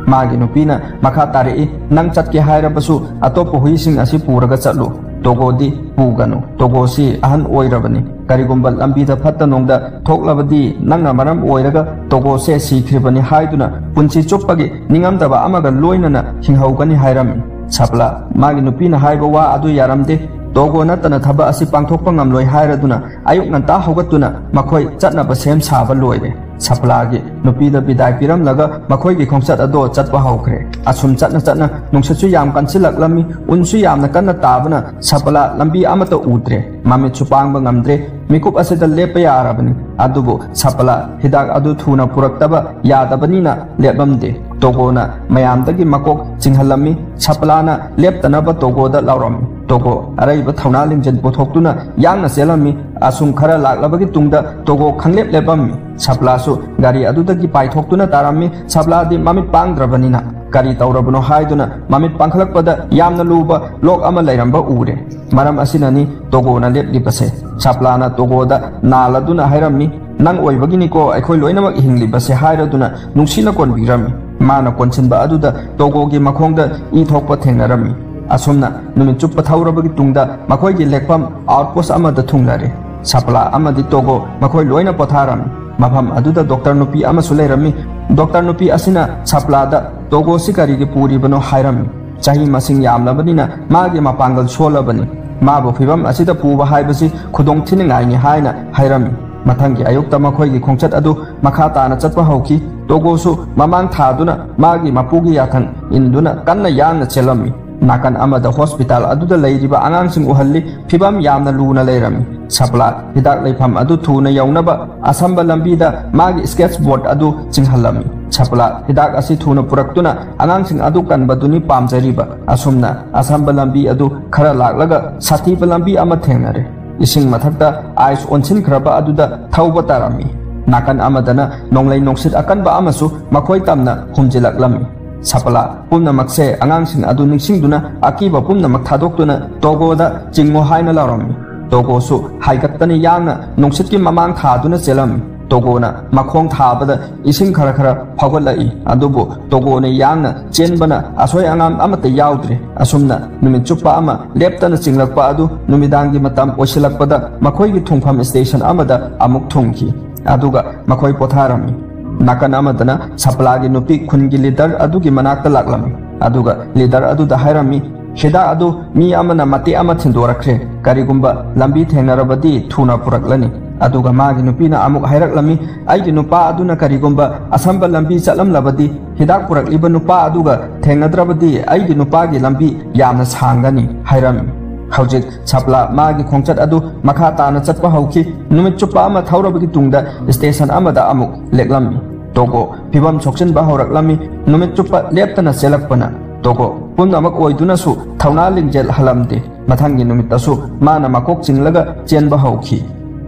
ꯃꯥꯒꯤ ꯅꯨꯄꯤꯅ ꯃꯈꯥ ꯇꯥꯔꯛꯏ, "ꯅꯪ ꯆꯠꯀꯦ ꯍꯥꯏꯔꯕꯁꯨ ꯑꯇꯣꯞꯄ ꯍꯨꯏꯁꯤꯡ ꯑꯁꯤ ꯄꯨꯔꯒ ꯆꯠꯂꯨ, ꯇꯣꯒꯣꯗꯤ ꯄꯨꯒꯅꯨ꯫ ꯇꯣꯒꯣꯁꯤ ꯑꯍꯟ ꯑꯣꯏꯔꯕꯅꯤ, ꯀꯔꯤꯒꯨꯝꯕ ꯂꯝꯕꯤꯗ ꯐꯠꯇ ꯅꯨꯡꯗ ꯊꯣꯛꯂꯕꯗꯤ ꯅꯪꯅ ꯃꯔꯝ ꯑꯣꯏꯔꯒ ꯇꯣꯒꯣꯁꯦ ꯁꯤꯈ꯭ꯔꯤꯕꯅꯤ ꯍꯥꯏꯗꯨꯅ ꯄꯨꯟꯁꯤ ꯆꯨꯞꯄꯒꯤ ꯅꯤꯡꯉꯝꯗꯕ ꯑꯃꯒ ꯂꯣꯏꯅꯅ ꯍꯤꯡꯍꯧꯒꯅꯤ" ꯍꯥꯏꯔꯝꯃꯤ꯫ ꯁꯄꯂꯥ ꯃꯥꯒꯤ ꯅꯨꯄꯤꯅ ꯍꯥꯏꯕ ꯋꯥ ꯑꯗꯨ ꯌꯥꯔꯝꯗꯦ꯫ "ꯇꯣꯒꯣ ꯅꯠꯇꯅ ꯊꯕꯛ ꯑꯁꯤ ꯄꯥꯡꯊꯣꯛꯄ ꯉꯝꯂꯣꯏ" ꯍꯥꯏꯔꯗꯨꯅ ꯑꯌꯨꯛ ꯉꯟꯇꯥ ꯍꯧꯒꯠꯇꯨꯅ ꯃꯈꯣꯏ ꯆꯠꯅꯕ ꯁꯦꯝ ꯁꯥꯕ ꯂꯣꯏꯔꯦ꯫ ꯁꯄꯂꯥꯒꯤ ꯅꯨꯄꯤꯗ ꯕꯤꯗꯥꯏ ꯄꯤꯔꯝꯂꯒ ꯃꯈꯣꯏꯒꯤ ꯈꯣꯡꯆꯠ ꯑꯗꯣ ꯆꯠꯄ ꯍꯧꯈ꯭ꯔꯦ꯫ ꯑꯁꯨꯝ ꯆꯠꯅ ꯆꯠꯅ ꯅꯨꯡꯁꯤꯠꯁꯨ ꯌꯥꯝ ꯀꯟꯁꯤꯜꯂꯛꯂꯝꯃꯤ, ꯎꯟꯁꯨ ꯌꯥꯝꯅ ꯀꯟꯅ ꯇꯥꯕꯅ ꯁꯄꯂꯥ ꯂꯝꯕꯤ ꯑꯃꯠꯇ ꯎꯗ꯭ꯔꯦ꯫ ꯃꯃꯤꯠꯁꯨ ꯄꯥꯡꯕ ꯉꯝꯗ꯭ꯔꯦ꯫ ꯃꯤꯀꯨꯞ ꯑꯁꯤꯗ ꯂꯦꯞꯄ ꯌꯥꯔꯕꯅꯤ꯫ ꯑꯗꯨꯕꯨ ꯁꯄꯂꯥ ꯍꯤꯗꯥꯛ ꯑꯗꯨ ꯊꯨꯅ ꯄꯨꯔꯛꯇꯕ ꯌꯥꯗꯕꯅꯤꯅ ꯂꯦꯞꯂꯝꯗꯦ꯫ ꯇꯣꯒꯣꯅ ꯃꯌꯥꯝꯗꯒꯤ ꯃꯀꯣꯛ ꯆꯤꯡꯍꯜꯂꯝꯃꯤ꯫ ꯁꯄꯂꯥꯅ ꯂꯦꯞꯇꯅꯕ ꯇꯣꯒꯣꯗ ꯂꯥꯎꯔꯝꯃꯤ꯫ ꯇꯣꯒꯣ ꯑꯔꯩꯕ ꯊꯧꯅꯥ ꯂꯤꯡꯖꯦꯜ ꯄꯨꯊꯣꯛꯇꯨꯅ ꯌꯥꯡꯅ ꯆꯦꯜꯂꯝꯃꯤ꯫ ꯑꯁꯨꯝ ꯈꯔ ꯂꯥꯛꯂꯕꯒꯤ ꯇꯨꯡꯗ ꯇꯣꯒꯣ ꯈꯪꯂꯦꯞ ꯂꯦꯞꯂꯝꯃꯤ꯫ ꯁꯄꯂꯥꯁꯨ ꯒꯥꯔꯤ ꯑꯗꯨꯗꯒꯤ ꯄꯥꯏꯊꯣꯛꯇꯨꯅ ꯇꯥꯔꯝꯃꯤ꯫ ꯁꯄꯂꯥꯗꯤ ꯃꯃꯤꯠ ꯄꯥꯡꯗ꯭ꯔꯕꯅꯤꯅ ꯀꯔꯤ ꯇꯧꯔꯕꯅꯣ ꯍꯥꯏꯗꯨꯅ ꯃꯃꯤꯠ ꯄꯥꯡꯈꯠꯂꯛꯄꯗ ꯌꯥꯝꯅ ꯂꯨꯕ ꯂꯣꯛ ꯑꯃ ꯂꯩꯔꯝꯕ ꯎꯔꯦ꯫ ꯃꯔꯝ ꯑꯁꯤꯅꯅꯤ ꯇꯣꯒꯣꯅ ꯂꯦꯞꯂꯤꯕꯁꯦ꯫ ꯁꯥꯄ꯭ꯂꯥꯅ ꯇꯣꯒꯣꯗ ꯅꯥꯜꯂꯗꯨꯅ ꯍꯥꯏꯔꯝꯃꯤ, "ꯅꯪ ꯑꯣꯏꯕꯒꯤꯅꯤꯀꯣ ꯑꯩꯈꯣꯏ ꯂꯣꯏꯅꯃꯛ ꯍꯤꯡꯂꯤꯕꯁꯦ" ꯍꯥꯏꯔꯗꯨꯅ ꯅꯨꯡꯁꯤꯅ ꯀꯣꯟꯕꯤꯔꯝꯃꯤ꯫ ꯃꯥꯅ ꯀꯣꯟꯁꯤꯟꯕ ꯑꯗꯨꯗ ꯇꯣꯒꯣꯒꯤ ꯃꯈꯣꯡꯗ ꯏ ꯊꯣꯛꯄ ꯊꯦꯡꯅꯔꯝꯃꯤ꯫ ꯑꯁꯨꯝꯅ ꯅꯨꯃꯤꯠ ꯆꯨꯞꯄ ꯊꯧꯔꯕꯒꯤ ꯇꯨꯡꯗ ꯃꯈꯣꯏꯒꯤ ꯂꯦꯛꯐꯝ ꯑꯥꯎꯠꯄꯣꯁ ꯑꯃꯗ ꯊꯨꯡꯂꯔꯦ꯫ ꯁꯥꯄ꯭ꯂꯥ ꯑꯃꯗꯤ ꯇꯣꯒꯣ ꯃꯈꯣꯏ ꯂꯣꯏꯅ ꯄꯣꯊꯥꯔꯝꯃꯤ꯫ ꯃꯐꯝ ꯑꯗꯨꯗ ꯗꯣꯛꯇꯔ ꯅꯨꯄꯤ ꯑꯃꯁꯨ ꯂꯩꯔꯝꯃꯤ꯫ ꯗꯣꯛꯇꯔ ꯅꯨꯄꯤ ꯑꯁꯤꯅ ꯁꯥꯄ꯭ꯂꯥꯗ ꯇꯣꯒꯣꯁꯤ ꯀꯔꯤꯒꯤ ꯄꯨꯔꯤꯕꯅꯣ ꯍꯥꯏꯔꯝꯃꯤ꯫ "ꯆꯍꯤ ꯃꯁꯤꯡ ꯌꯥꯝꯂꯕꯅꯤꯅ ꯃꯥꯒꯤ ꯃꯄꯥꯡꯒꯜ ꯁꯣꯜꯂꯕꯅꯤ꯫ ꯃꯥꯕꯨ ꯐꯤꯕꯝ ꯑꯁꯤꯗ ꯄꯨꯕ ꯍꯥꯏꯕꯁꯤ ꯈꯨꯗꯣꯡ ꯊꯤꯅꯤꯡꯉꯥꯏꯅꯤ" ꯍꯥꯏꯅ ꯍꯥꯏꯔꯝꯃꯤ꯫ ꯃꯊꯪꯒꯤ ꯑꯌꯨꯛꯇ ꯃꯈꯣꯏꯒꯤ ꯈꯣꯡꯆꯠ ꯑꯗꯨ ꯃꯈꯥ ꯇꯥꯅ ꯆꯠꯄ ꯍꯧꯈꯤ꯫ ꯇꯣꯒꯣꯁꯨ ꯃꯃꯥꯡ ꯊꯥꯗꯨꯅ ꯃꯥꯒꯤ ꯃꯄꯨꯒꯤ ꯌꯥꯊꯪ ꯏꯟꯗꯨꯅ ꯀꯟꯅ ꯌꯥꯡꯅ ꯆꯦꯜꯂꯝꯃꯤ꯫ ꯅꯥꯀꯟ ꯑꯃꯗ ꯍꯣꯁꯄꯤꯇꯥꯜ ꯑꯗꯨꯗ ꯂꯩꯔꯤꯕ ꯑꯉꯥꯡꯁꯤꯡ ꯎꯍꯜꯂꯤ꯫ ꯐꯤꯕꯝ ꯌꯥꯝꯅ ꯂꯨꯅ ꯂꯩꯔꯝꯃꯤ꯫ ꯁꯥꯄ꯭ꯂꯥ ꯍꯤꯗꯥꯛ ꯂꯩꯐꯝ ꯑꯗꯨ ꯊꯨꯅ ꯌꯧꯅꯕ ꯑꯁꯝꯕ ꯂꯝꯕꯤꯗ ꯃꯥꯒꯤ ꯁ꯭ꯀꯦꯠꯁ ꯕꯣꯔꯗ ꯑꯗꯨ ꯆꯤꯡꯍꯜꯂꯝꯃꯤ꯫ ꯁꯥꯄ꯭ꯂꯥ ꯍꯤꯗꯥꯛ ꯑꯁꯤ ꯊꯨꯅ ꯄꯨꯔꯛꯇꯨꯅ ꯑꯉꯥꯡꯁꯤꯡ ꯑꯗꯨ ꯀꯟꯕꯗꯨꯅꯤ ꯄꯥꯝꯖꯔꯤꯕ꯫ ꯑꯁꯨꯝꯅ ꯑꯁꯝꯕ ꯂꯝꯕꯤ ꯑꯗꯨ ꯈꯔ ꯂꯥꯛꯂꯒ ꯁꯥꯊꯤꯕ ꯂꯝꯕꯤ ꯑꯃ ꯊꯦꯡꯅꯔꯦ꯫ ꯏꯁꯤꯡ ꯃꯊꯛꯇ ꯑꯥꯏꯁ ꯑꯣꯟꯁꯤꯟꯈ꯭ꯔꯕ ꯑꯗꯨꯗ ꯊꯧꯕ ꯇꯥꯔꯝꯃꯤ꯫ ꯅꯥꯀꯟ ꯑꯃꯗꯅ ꯅꯣꯡꯂꯩ ꯅꯨꯡꯁꯤꯠ ꯑꯀꯟꯕ ꯑꯃꯁꯨ ꯃꯈꯣꯏ ꯇꯝꯅ ꯍꯨꯝꯖꯤꯜꯂꯛꯂꯝꯃꯤ꯫ ꯁꯥꯄ꯭ꯂꯥ ꯄꯨꯝꯅꯃꯛꯁꯦ ꯑꯉꯥꯡꯁꯤꯡ ꯑꯗꯨ ꯅꯤꯡꯁꯤꯡꯗꯨꯅ ꯑꯀꯤꯕ ꯄꯨꯝꯅꯃꯛ ꯊꯥꯗꯣꯛꯇꯨꯅ ꯇꯣꯒꯣꯗ ꯆꯤꯡꯉꯨ ꯍꯥꯏꯅ ꯂꯥꯎꯔꯝꯃꯤ꯫ ꯇꯣꯒꯣꯁꯨ ꯍꯥꯏꯒꯠꯇꯅ ꯌꯥꯡꯅ ꯅꯨꯡꯁꯤꯠꯀꯤ ꯃꯃꯥꯡ ꯊꯥꯗꯨꯅ ꯆꯦꯜꯂꯝꯃꯤ꯫ ꯇꯣꯒꯣꯅ ꯃꯈꯣꯡ ꯊꯥꯕꯗ ꯏꯁꯤꯡ ꯈꯔ ꯈꯔ ꯐꯥꯎꯒꯠꯂꯛꯏ꯫ ꯑꯗꯨꯕꯨ ꯇꯣꯒꯣꯅ ꯌꯥꯡꯅ ꯆꯦꯟꯕꯅ ꯑꯁꯣꯏ ꯑꯉꯥꯝ ꯑꯃꯠꯇ ꯌꯥꯎꯗ꯭ꯔꯦ꯫ ꯑꯁꯨꯝꯅ ꯅꯨꯃꯤꯠ ꯆꯨꯞꯄ ꯑꯃ ꯂꯦꯞꯇꯅ ꯆꯤꯡꯂꯛꯄ ꯑꯗꯨ ꯅꯨꯃꯤꯗꯥꯡꯒꯤ ꯃꯇꯝ ꯑꯣꯏꯁꯤꯜꯂꯛꯄꯗ ꯃꯈꯣꯏꯒꯤ ꯊꯨꯡꯐꯝ ꯁ꯭ꯇꯦꯁꯟ ꯑꯃꯗ ꯑꯃꯨꯛ ꯊꯨꯡꯈꯤ꯫ ꯑꯗꯨꯒ ꯃꯈꯣꯏ ꯄꯣꯊꯥꯔꯝꯃꯤ꯫ ꯅꯥꯀꯟ ꯑꯃꯗꯅ ꯁꯥꯄ꯭ꯂꯥꯒꯤ ꯅꯨꯄꯤ ꯈꯨꯟꯒꯤ ꯂꯤꯗꯔ ꯑꯗꯨꯒꯤ ꯃꯅꯥꯛꯇ ꯂꯥꯛꯂꯝꯃꯤ꯫ ꯑꯗꯨꯒ ꯂꯤꯗꯔ ꯑꯗꯨꯗ ꯍꯥꯏꯔꯝꯃꯤ, "ꯍꯤꯗꯥꯛ ꯑꯗꯨ ꯃꯤ ꯑꯃꯅ ꯃꯇꯦꯛ ꯑꯃ ꯊꯤꯟꯗꯣꯔꯛꯈ꯭ꯔꯦ꯫ ꯀꯔꯤꯒꯨꯝꯕ ꯂꯝꯕꯤ ꯊꯦꯡꯅꯔꯕꯗꯤ ꯊꯨꯅ ꯄꯨꯔꯛꯂꯅꯤ꯫" ꯑꯗꯨꯒ ꯃꯥꯒꯤ ꯅꯨꯄꯤꯅ ꯑꯃꯨꯛ ꯍꯥꯏꯔꯛꯂꯝꯃꯤ, "ꯑꯩꯒꯤ ꯅꯨꯄꯥ ꯑꯗꯨꯅ ꯀꯔꯤꯒꯨꯝꯕ ꯑꯁꯝꯕ ꯂꯝꯕꯤ ꯆꯠꯂꯝꯂꯕꯗꯤ ꯍꯤꯗꯥꯛ ꯄꯨꯔꯛꯂꯤꯕ ꯅꯨꯄꯥ ꯑꯗꯨꯒ ꯊꯦꯡꯅꯗ꯭ꯔꯕꯗꯤ ꯑꯩꯒꯤ ꯅꯨꯄꯥꯒꯤ ꯂꯝꯕꯤ ꯌꯥꯝꯅ ꯁꯥꯡꯒꯅꯤ" ꯍꯥꯏꯔꯝꯃꯤ꯫ ꯍꯧꯖꯤꯛ ꯁꯥꯄ꯭ꯂꯥ ꯃꯥꯒꯤ ꯈꯣꯡꯆꯠ ꯑꯗꯨ ꯃꯈꯥ ꯇꯥꯅ ꯆꯠꯄ ꯍꯧꯈꯤ꯫ ꯅꯨꯃꯤꯠ ꯆꯨꯞꯄ ꯑꯃ ꯊꯧꯔꯕꯒꯤ ꯇꯨꯡꯗ ꯁ꯭ꯇꯦꯁꯟ ꯑꯃꯗ ꯑꯃꯨꯛ ꯂꯦꯛꯂꯝꯃꯤ꯫ ꯇꯣꯒꯣ ꯐꯤꯕꯝ ꯁꯣꯛꯆꯤꯟꯕ ꯍꯧꯔꯛꯂꯝꯃꯤ꯫ ꯅꯨꯃꯤꯠ ꯆꯨꯞꯄ ꯂꯦꯞꯇꯅ ꯆꯦꯜꯂꯛꯄꯅ ꯇꯣꯒꯣ ꯄꯨꯝꯅꯃꯛ ꯑꯣꯏꯗꯨꯅꯁꯨ ꯊꯧꯅꯥ ꯂꯤꯡꯖꯦꯜ ꯍꯜꯂꯝꯗꯦ꯫ ꯃꯊꯪꯒꯤ ꯅꯨꯃꯤꯠꯇꯁꯨ ꯃꯥꯅ ꯃꯀꯣꯛ ꯆꯤꯡꯂꯒ ꯆꯦꯟꯕ ꯍꯧꯈꯤ꯫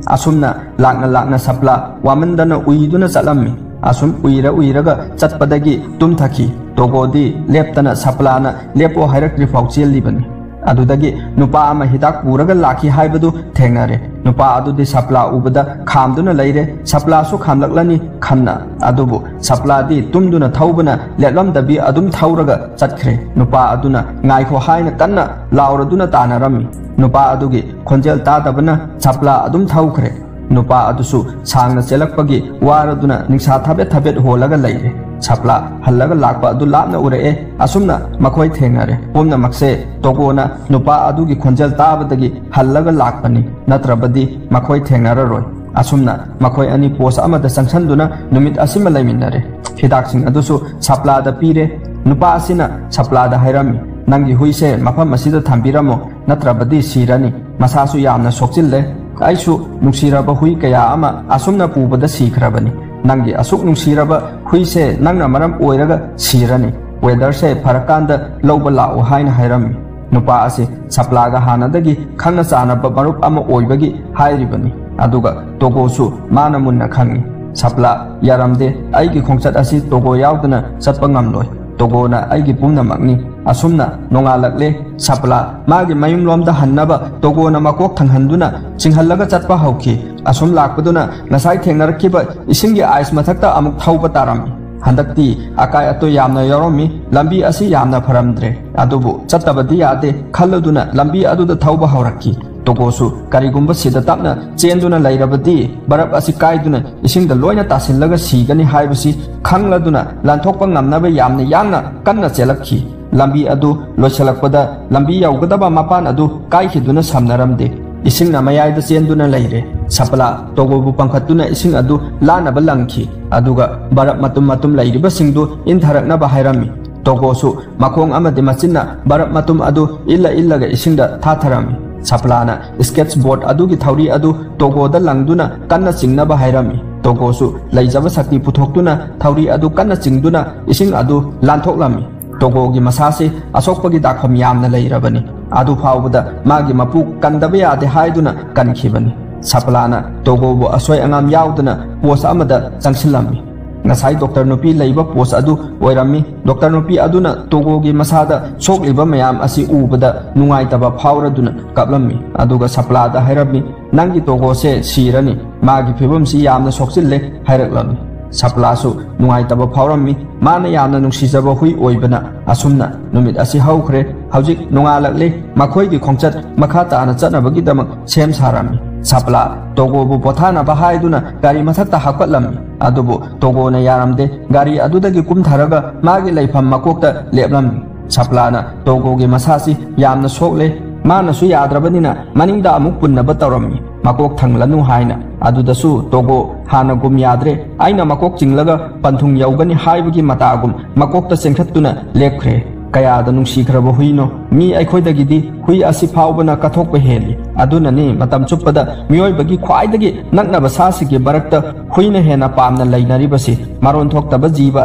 ꯑꯁꯨꯝꯅ ꯂꯥꯛꯅ ꯂꯥꯛꯅ ꯁꯥꯄ꯭ꯂꯥ ꯋꯥꯃꯟꯗꯅ ꯎꯏꯗꯨꯅ ꯆꯠꯂꯝꯃꯤ꯫ ꯑꯁꯨꯝ ꯎꯏꯔ ꯎꯏꯔꯒ ꯆꯠꯄꯗꯒꯤ ꯇꯨꯝꯊꯈꯤ꯫ ꯇꯣꯒꯣꯗꯤ ꯂꯦꯞꯇꯅ ꯁꯄ꯭ꯂꯥꯅ ꯂꯦꯞꯄꯣ ꯍꯥꯏꯔꯛꯇ꯭ꯔꯤ ꯐꯥꯎ ꯆꯦꯜꯂꯤꯕꯅꯤ꯫ ꯑꯗꯨꯗꯒꯤ ꯅꯨꯄꯥ ꯑꯃ ꯍꯤꯗꯥꯛ ꯄꯨꯔꯒ ꯂꯥꯛꯈꯤ ꯍꯥꯏꯕꯗꯨ ꯊꯦꯡꯅꯔꯦ꯫ ꯅꯨꯄꯥ ꯑꯗꯨꯗꯤ ꯁꯄ꯭ꯂꯥ ꯎꯕꯗ ꯈꯥꯝꯗꯨꯅ ꯂꯩꯔꯦ꯫ ꯁꯄ꯭ꯂꯥꯁꯨ ꯈꯥꯝꯂꯛꯂꯅꯤ ꯈꯟꯅ꯫ ꯑꯗꯨꯕꯨ ꯁꯄ꯭ꯂꯥꯗꯤ ꯇꯨꯝꯗꯨꯅ ꯊꯧꯕꯅ ꯂꯦꯞꯂꯝꯗꯕꯤ ꯑꯗꯨꯝ ꯊꯧꯔꯒ ꯆꯠꯈ꯭ꯔꯦ꯫ ꯅꯨꯄꯥ ꯑꯗꯨꯅ "ꯉꯥꯏꯈꯣ" ꯍꯥꯏꯅ ꯀꯟꯅ ꯂꯥꯎꯔꯗꯨꯅ ꯇꯥꯅꯔꯝꯃꯤ꯫ ꯅꯨꯄꯥ ꯑꯗꯨꯒꯤ ꯈꯣꯟꯖꯦꯜ ꯇꯥꯗꯕꯅ ꯁꯄ꯭ꯂꯥ ꯑꯗꯨꯝ ꯊꯧꯈ꯭ꯔꯦ꯫ ꯅꯨꯄꯥ ꯑꯗꯨꯁꯨ ꯁꯥꯡꯅ ꯆꯦꯜꯂꯛꯄꯒꯤ ꯋꯥꯔꯗꯨꯅ ꯅꯤꯡꯁꯥ ꯊꯥꯕꯦꯠ ꯊꯥꯕꯦꯠ ꯍꯣꯜꯂꯒ ꯂꯩꯔꯦ꯫ ꯁꯄ꯭ꯂꯥ ꯍꯜꯂꯒ ꯂꯥꯛꯄ ꯑꯗꯨ ꯂꯥꯞꯅ ꯎꯔꯛꯑꯦ꯫ ꯑꯁꯨꯝꯅ ꯃꯈꯣꯏ ꯊꯦꯡꯅꯔꯦ꯫ ꯄꯨꯝꯅꯃꯛꯁꯦ ꯇꯣꯒꯣꯅ ꯅꯨꯄꯥ ꯑꯗꯨꯒꯤ ꯈꯣꯟꯖꯦꯜ ꯇꯥꯕꯗꯒꯤ ꯍꯜꯂꯒ ꯂꯥꯛꯄꯅꯤ, ꯅꯠꯇ꯭ꯔꯕꯗꯤ ꯃꯈꯣꯏ ꯊꯦꯡꯅꯔꯔꯣꯏ꯫ ꯑꯁꯨꯝꯅ ꯃꯈꯣꯏ ꯑꯅꯤ ꯄꯣꯁ ꯑꯃꯗ ꯆꯪꯁꯟꯗꯨꯅ ꯅꯨꯃꯤꯠ ꯑꯁꯤꯃ ꯂꯩꯃꯤꯟꯅꯔꯦ꯫ ꯍꯤꯗꯥꯛꯁꯤꯡ ꯑꯗꯨꯁꯨ ꯁꯄ꯭ꯂꯥꯗ ꯄꯤꯔꯦ꯫ ꯅꯨꯄꯥ ꯑꯁꯤꯅ ꯁꯄ꯭ꯂꯥꯗ ꯍꯥꯏꯔꯝꯃꯤ, "ꯅꯪꯒꯤ ꯍꯨꯏꯁꯦ ꯃꯐꯝ ꯑꯁꯤꯗ ꯊꯝꯕꯤꯔꯝꯃꯣ, ꯅꯠꯇ꯭ꯔꯕꯗꯤ ꯁꯤꯔꯅꯤ꯫ ꯃꯁꯥꯁꯨ ꯌꯥꯝꯅ ꯁꯣꯛꯆꯤꯜꯂꯦ꯫ ꯑꯩꯁꯨ ꯅꯨꯡꯁꯤꯔꯕ ꯍꯨꯏ ꯀꯌꯥ ꯑꯃ ꯑꯁꯨꯝꯅ ꯄꯨꯕꯗ ꯁꯤꯈ꯭ꯔꯕꯅꯤ꯫ ꯅꯪꯒꯤ ꯑꯁꯨꯛ ꯅꯨꯡꯁꯤꯔꯕ ꯍꯨꯏꯁꯦ ꯅꯪꯅ ꯃꯔꯝ ꯑꯣꯏꯔꯒ ꯁꯤꯔꯅꯤ꯫ ꯋꯦꯗꯔꯁꯦ ꯐꯔꯀꯥꯟꯗ ꯂꯧꯕ ꯂꯥꯛꯎ" ꯍꯥꯏꯅ ꯍꯥꯏꯔꯝꯃꯤ꯫ ꯅꯨꯄꯥ ꯑꯁꯤ ꯁꯄ꯭ꯂꯥꯒ ꯍꯥꯟꯅꯗꯒꯤ ꯈꯪꯅ ꯆꯥꯟꯅꯕ ꯃꯔꯨꯞ ꯑꯃ ꯑꯣꯏꯕꯒꯤ ꯍꯥꯏꯔꯤꯕꯅꯤ꯫ ꯑꯗꯨꯒ ꯇꯣꯒꯣꯁꯨ ꯃꯥꯅ ꯃꯨꯟꯅ ꯈꯪꯏ꯫ "ꯁꯄ꯭ꯂꯥ, ꯌꯥꯔꯝꯗꯦ꯫ ꯑꯩꯒꯤ ꯈꯣꯡꯆꯠ ꯑꯁꯤ ꯇꯣꯒꯣ ꯌꯥꯎꯗꯅ ꯆꯠꯄ ꯉꯝꯂꯣꯏ꯫ ꯇꯣꯒꯣꯅ ꯑꯩꯒꯤ ꯄꯨꯝꯅꯃꯛꯅꯤ꯫" ꯑꯁꯨꯝꯅ ꯅꯣꯡꯉꯥꯜꯂꯛꯂꯦ꯫ ꯁꯄ꯭ꯂꯥ ꯃꯥꯒꯤ ꯃꯌꯨꯝꯂꯣꯝꯗ ꯍꯟꯅꯕ ꯇꯣꯒꯣꯅ ꯃꯀꯣꯛ ꯊꯪꯍꯟꯗꯨꯅ ꯆꯤꯡꯍꯜꯂꯒ ꯆꯠꯄ ꯍꯧꯈꯤ꯫ ꯑꯁꯨꯝ ꯂꯥꯛꯄꯗꯨꯅ ꯉꯁꯥꯏ ꯊꯦꯡꯅꯔꯛꯈꯤꯕ ꯏꯁꯤꯡꯒꯤ ꯑꯥꯏꯁ ꯃꯊꯛꯇ ꯑꯃꯨꯛ ꯊꯧꯕ ꯇꯥꯔꯝꯃꯤ꯫ ꯍꯟꯗꯛꯇꯤ ꯑꯀꯥꯏ ꯑꯇꯣꯏ ꯌꯥꯝꯅ ꯌꯥꯎꯔꯝꯃꯤ꯫ ꯂꯝꯕꯤ ꯑꯁꯤ ꯌꯥꯝꯅ ꯐꯔꯝꯗ꯭ꯔꯦ꯫ ꯑꯗꯨꯕꯨ ꯆꯠꯇꯕꯗꯤ ꯌꯥꯗꯦ ꯈꯜꯂꯗꯨꯅ ꯂꯝꯕꯤ ꯑꯗꯨꯗ ꯊꯧꯕ ꯍꯧꯔꯛꯈꯤ꯫ ꯇꯣꯒꯣꯁꯨ ꯀꯔꯤꯒꯨꯝꯕ ꯁꯤꯗ ꯇꯞꯅ ꯆꯦꯟꯗꯨꯅ ꯂꯩꯔꯕꯗꯤ ꯕꯔꯞ ꯑꯁꯤ ꯀꯥꯏꯗꯨꯅ ꯏꯁꯤꯡꯗ ꯂꯣꯏꯅ ꯇꯥꯁꯤꯜꯂꯒ ꯁꯤꯒꯅꯤ ꯍꯥꯏꯕꯁꯤ ꯈꯪꯂꯗꯨꯅ ꯂꯥꯟꯊꯣꯛꯄ ꯉꯝꯅꯕ ꯌꯥꯝꯅ ꯌꯥꯡꯅ ꯀꯟꯅ ꯆꯦꯜꯂꯛꯈꯤ꯫ ꯂꯝꯕꯤ ꯑꯗꯨ ꯂꯣꯏꯁꯤꯜꯂꯛꯄꯗ ꯂꯝꯕꯤ ꯌꯧꯒꯗꯕ ꯃꯄꯥꯟ ꯑꯗꯨ ꯀꯥꯏꯈꯤꯗꯨꯅ ꯁꯝꯅꯔꯝꯗꯦ꯫ ꯏꯁꯤꯡꯅ ꯃꯌꯥꯏꯗ ꯆꯦꯟꯗꯨꯅ ꯂꯩꯔꯦ꯫ ꯁꯄ꯭ꯂꯥ ꯇꯣꯒꯣꯕꯨ ꯄꯪꯈꯠꯇꯨꯅ ꯏꯁꯤꯡ ꯑꯗꯨ ꯂꯥꯟꯅꯕ ꯂꯪꯈꯤ꯫ ꯑꯗꯨꯒ ꯕꯔꯞ ꯃꯇꯨꯝ ꯃꯇꯨꯝ ꯂꯩꯔꯤꯕꯁꯤꯡꯗꯨ ꯏꯟꯊꯔꯛꯅꯕ ꯍꯥꯏꯔꯝꯃꯤ꯫ ꯇꯣꯒꯣꯁꯨ ꯃꯈꯣꯡ ꯑꯃꯗꯤ ꯃꯆꯤꯟꯅ ꯕꯔꯞ ꯃꯇꯨꯝ ꯑꯗꯨ ꯏꯜꯂ ꯏꯜꯂꯒ ꯏꯁꯤꯡꯗ ꯊꯥꯊꯔꯝꯃꯤ꯫ ꯁꯄ꯭ꯂꯥꯅ ꯁ꯭ꯀꯦꯠꯁ ꯕꯣꯔꯗ ꯑꯗꯨꯒꯤ ꯊꯧꯔꯤ ꯑꯗꯨ ꯇꯣꯒꯣꯗ ꯂꯪꯗꯨꯅ ꯀꯟꯅ ꯆꯤꯡꯅꯕ ꯍꯥꯏꯔꯝꯃꯤ꯫ ꯇꯣꯒꯣꯁꯨ ꯂꯩꯖꯕ ꯁꯛꯇꯤ ꯄꯨꯊꯣꯛꯇꯨꯅ ꯊꯧꯔꯤ ꯑꯗꯨ ꯀꯟꯅ ꯆꯤꯡꯗꯨꯅ ꯏꯁꯤꯡ ꯑꯗꯨ ꯂꯥꯟꯊꯣꯛꯂꯝꯃꯤ꯫ ꯇꯣꯒꯣꯒꯤ ꯃꯁꯥꯁꯤ ꯑꯁꯣꯛꯄꯒꯤ ꯗꯥꯛꯐꯝ ꯌꯥꯝꯅ ꯂꯩꯔꯕꯅꯤ꯫ ꯑꯗꯨ ꯐꯥꯎꯕꯗ ꯃꯥꯒꯤ ꯃꯄꯨ ꯀꯟꯗꯕ ꯌꯥꯗꯦ ꯍꯥꯏꯗꯨꯅ ꯀꯟꯈꯤꯕꯅꯤ꯫ ꯁꯄ꯭ꯂꯥꯅ ꯇꯣꯒꯣꯕꯨ ꯑꯁꯣꯏ ꯑꯉꯥꯝ ꯌꯥꯎꯗꯅ ꯄꯣꯁ ꯑꯃꯗ ꯆꯪꯁꯤꯜꯂꯝꯃꯤ꯫ ꯉꯁꯥꯏ ꯗꯣꯛꯇꯔ ꯅꯨꯄꯤ ꯂꯩꯕ ꯄꯣꯁ ꯑꯗꯨ ꯑꯣꯏꯔꯝꯃꯤ꯫ ꯗꯣꯛꯇꯔ ꯅꯨꯄꯤ ꯑꯗꯨꯅ ꯇꯣꯒꯣꯒꯤ ꯃꯁꯥꯗ ꯁꯣꯛꯂꯤꯕ ꯃꯌꯥꯝ ꯑꯁꯤ ꯎꯕꯗ ꯅꯨꯡꯉꯥꯏꯇꯕ ꯐꯥꯎꯔꯗꯨꯅ ꯀꯞꯂꯝꯃꯤ꯫ ꯑꯗꯨꯒ ꯁꯄ꯭ꯂꯥꯗ ꯍꯥꯏꯔꯝꯃꯤ, "ꯅꯪꯒꯤ ꯇꯣꯒꯣꯁꯦ ꯁꯤꯔꯅꯤ, ꯃꯥꯒꯤ ꯐꯤꯕꯝꯁꯤ ꯌꯥꯝꯅ ꯁꯣꯛꯆꯤꯜꯂꯦ" ꯍꯥꯏꯔꯛꯂꯝꯃꯤ꯫ ꯁꯄ꯭ꯂꯥꯁꯨ ꯅꯨꯡꯉꯥꯏꯇꯕ ꯐꯥꯎꯔꯝꯃꯤ꯫ ꯃꯥꯅ ꯌꯥꯝꯅ ꯅꯨꯡꯁꯤꯖꯕ ꯍꯨꯏ ꯑꯣꯏꯕꯅ꯫ ꯑꯁꯨꯝꯅ ꯅꯨꯃꯤꯠ ꯑꯁꯤ ꯍꯧꯈ꯭ꯔꯦ꯫ ꯍꯧꯖꯤꯛ ꯅꯣꯡꯉꯥꯜꯂꯛꯂꯦ꯫ ꯃꯈꯣꯏꯒꯤ ꯈꯣꯡꯆꯠ ꯃꯈꯥ ꯇꯥꯅ ꯆꯠꯅꯕꯒꯤꯗꯃꯛ ꯁꯦꯝ ꯁꯥꯔꯝꯃꯤ꯫ ꯁꯄ꯭ꯂꯥ ꯇꯣꯒꯣꯕꯨ ꯄꯣꯊꯥꯅꯕ ꯍꯥꯏꯗꯨꯅ ꯒꯥꯔꯤ ꯃꯊꯛꯇ ꯍꯥꯞꯀꯠꯂꯝꯃꯤ꯫ ꯑꯗꯨꯕꯨ ꯇꯣꯒꯣꯅ ꯌꯥꯔꯝꯗꯦ꯫ ꯒꯥꯔꯤ ꯑꯗꯨꯗꯒꯤ ꯀꯨꯝꯊꯔꯒ ꯃꯥꯒꯤ ꯂꯩꯐꯝ ꯃꯀꯣꯛꯇ ꯂꯦꯞꯂꯝꯃꯤ꯫ ꯁꯄ꯭ꯂꯥꯅ ꯇꯣꯒꯣꯒꯤ ꯃꯁꯥꯁꯤ ꯌꯥꯝꯅ ꯁꯣꯛꯂꯦ꯫ ꯃꯥꯅꯁꯨ ꯌꯥꯗ꯭ꯔꯕꯅꯤꯅ ꯃꯅꯤꯡꯗ ꯑꯃꯨꯛ ꯄꯨꯟꯅꯕ ꯇꯧꯔꯝꯃꯤ, ꯃꯀꯣꯛ ꯊꯪꯂꯅꯨ ꯍꯥꯏꯅ꯫ ꯑꯗꯨꯗꯁꯨ ꯇꯣꯒꯣ ꯍꯥꯟꯅꯒꯨꯝ ꯌꯥꯗ꯭ꯔꯦ꯫ ꯑꯩꯅ ꯃꯀꯣꯛ ꯆꯤꯡꯂꯒ ꯄꯟꯊꯨꯡ ꯌꯧꯒꯅꯤ ꯍꯥꯏꯕꯒꯤ ꯃꯇꯥꯒꯨꯝ ꯃꯀꯣꯛꯇ ꯆꯦꯟꯈꯠꯇꯨꯅ ꯂꯦꯞꯈ꯭ꯔꯦ꯫ ꯀꯌꯥꯗ ꯅꯨꯡꯁꯤꯈ꯭ꯔꯕ ꯍꯨꯏꯅꯣ! ꯃꯤ ꯑꯩꯈꯣꯏꯗꯒꯤꯗꯤ ꯍꯨꯏ ꯑꯁꯤ ꯐꯥꯎꯕꯅ ꯀꯠꯊꯣꯛꯄ ꯍꯦꯜꯂꯤ꯫ ꯑꯗꯨꯅꯅꯤ ꯃꯇꯝ ꯆꯨꯞꯄꯗ ꯃꯤꯑꯣꯏꯕꯒꯤ ꯈ꯭ꯋꯥꯏꯗꯒꯤ ꯅꯛꯅꯕ ꯁꯥꯁꯤꯡꯒꯤ ꯃꯔꯛꯇ ꯍꯨꯏꯅ ꯍꯦꯟꯅ ꯄꯥꯝꯅ ꯂꯩꯅꯔꯤꯕꯁꯤ꯫ ꯃꯔꯣꯟ ꯊꯣꯛꯇꯕ ꯖꯤꯕ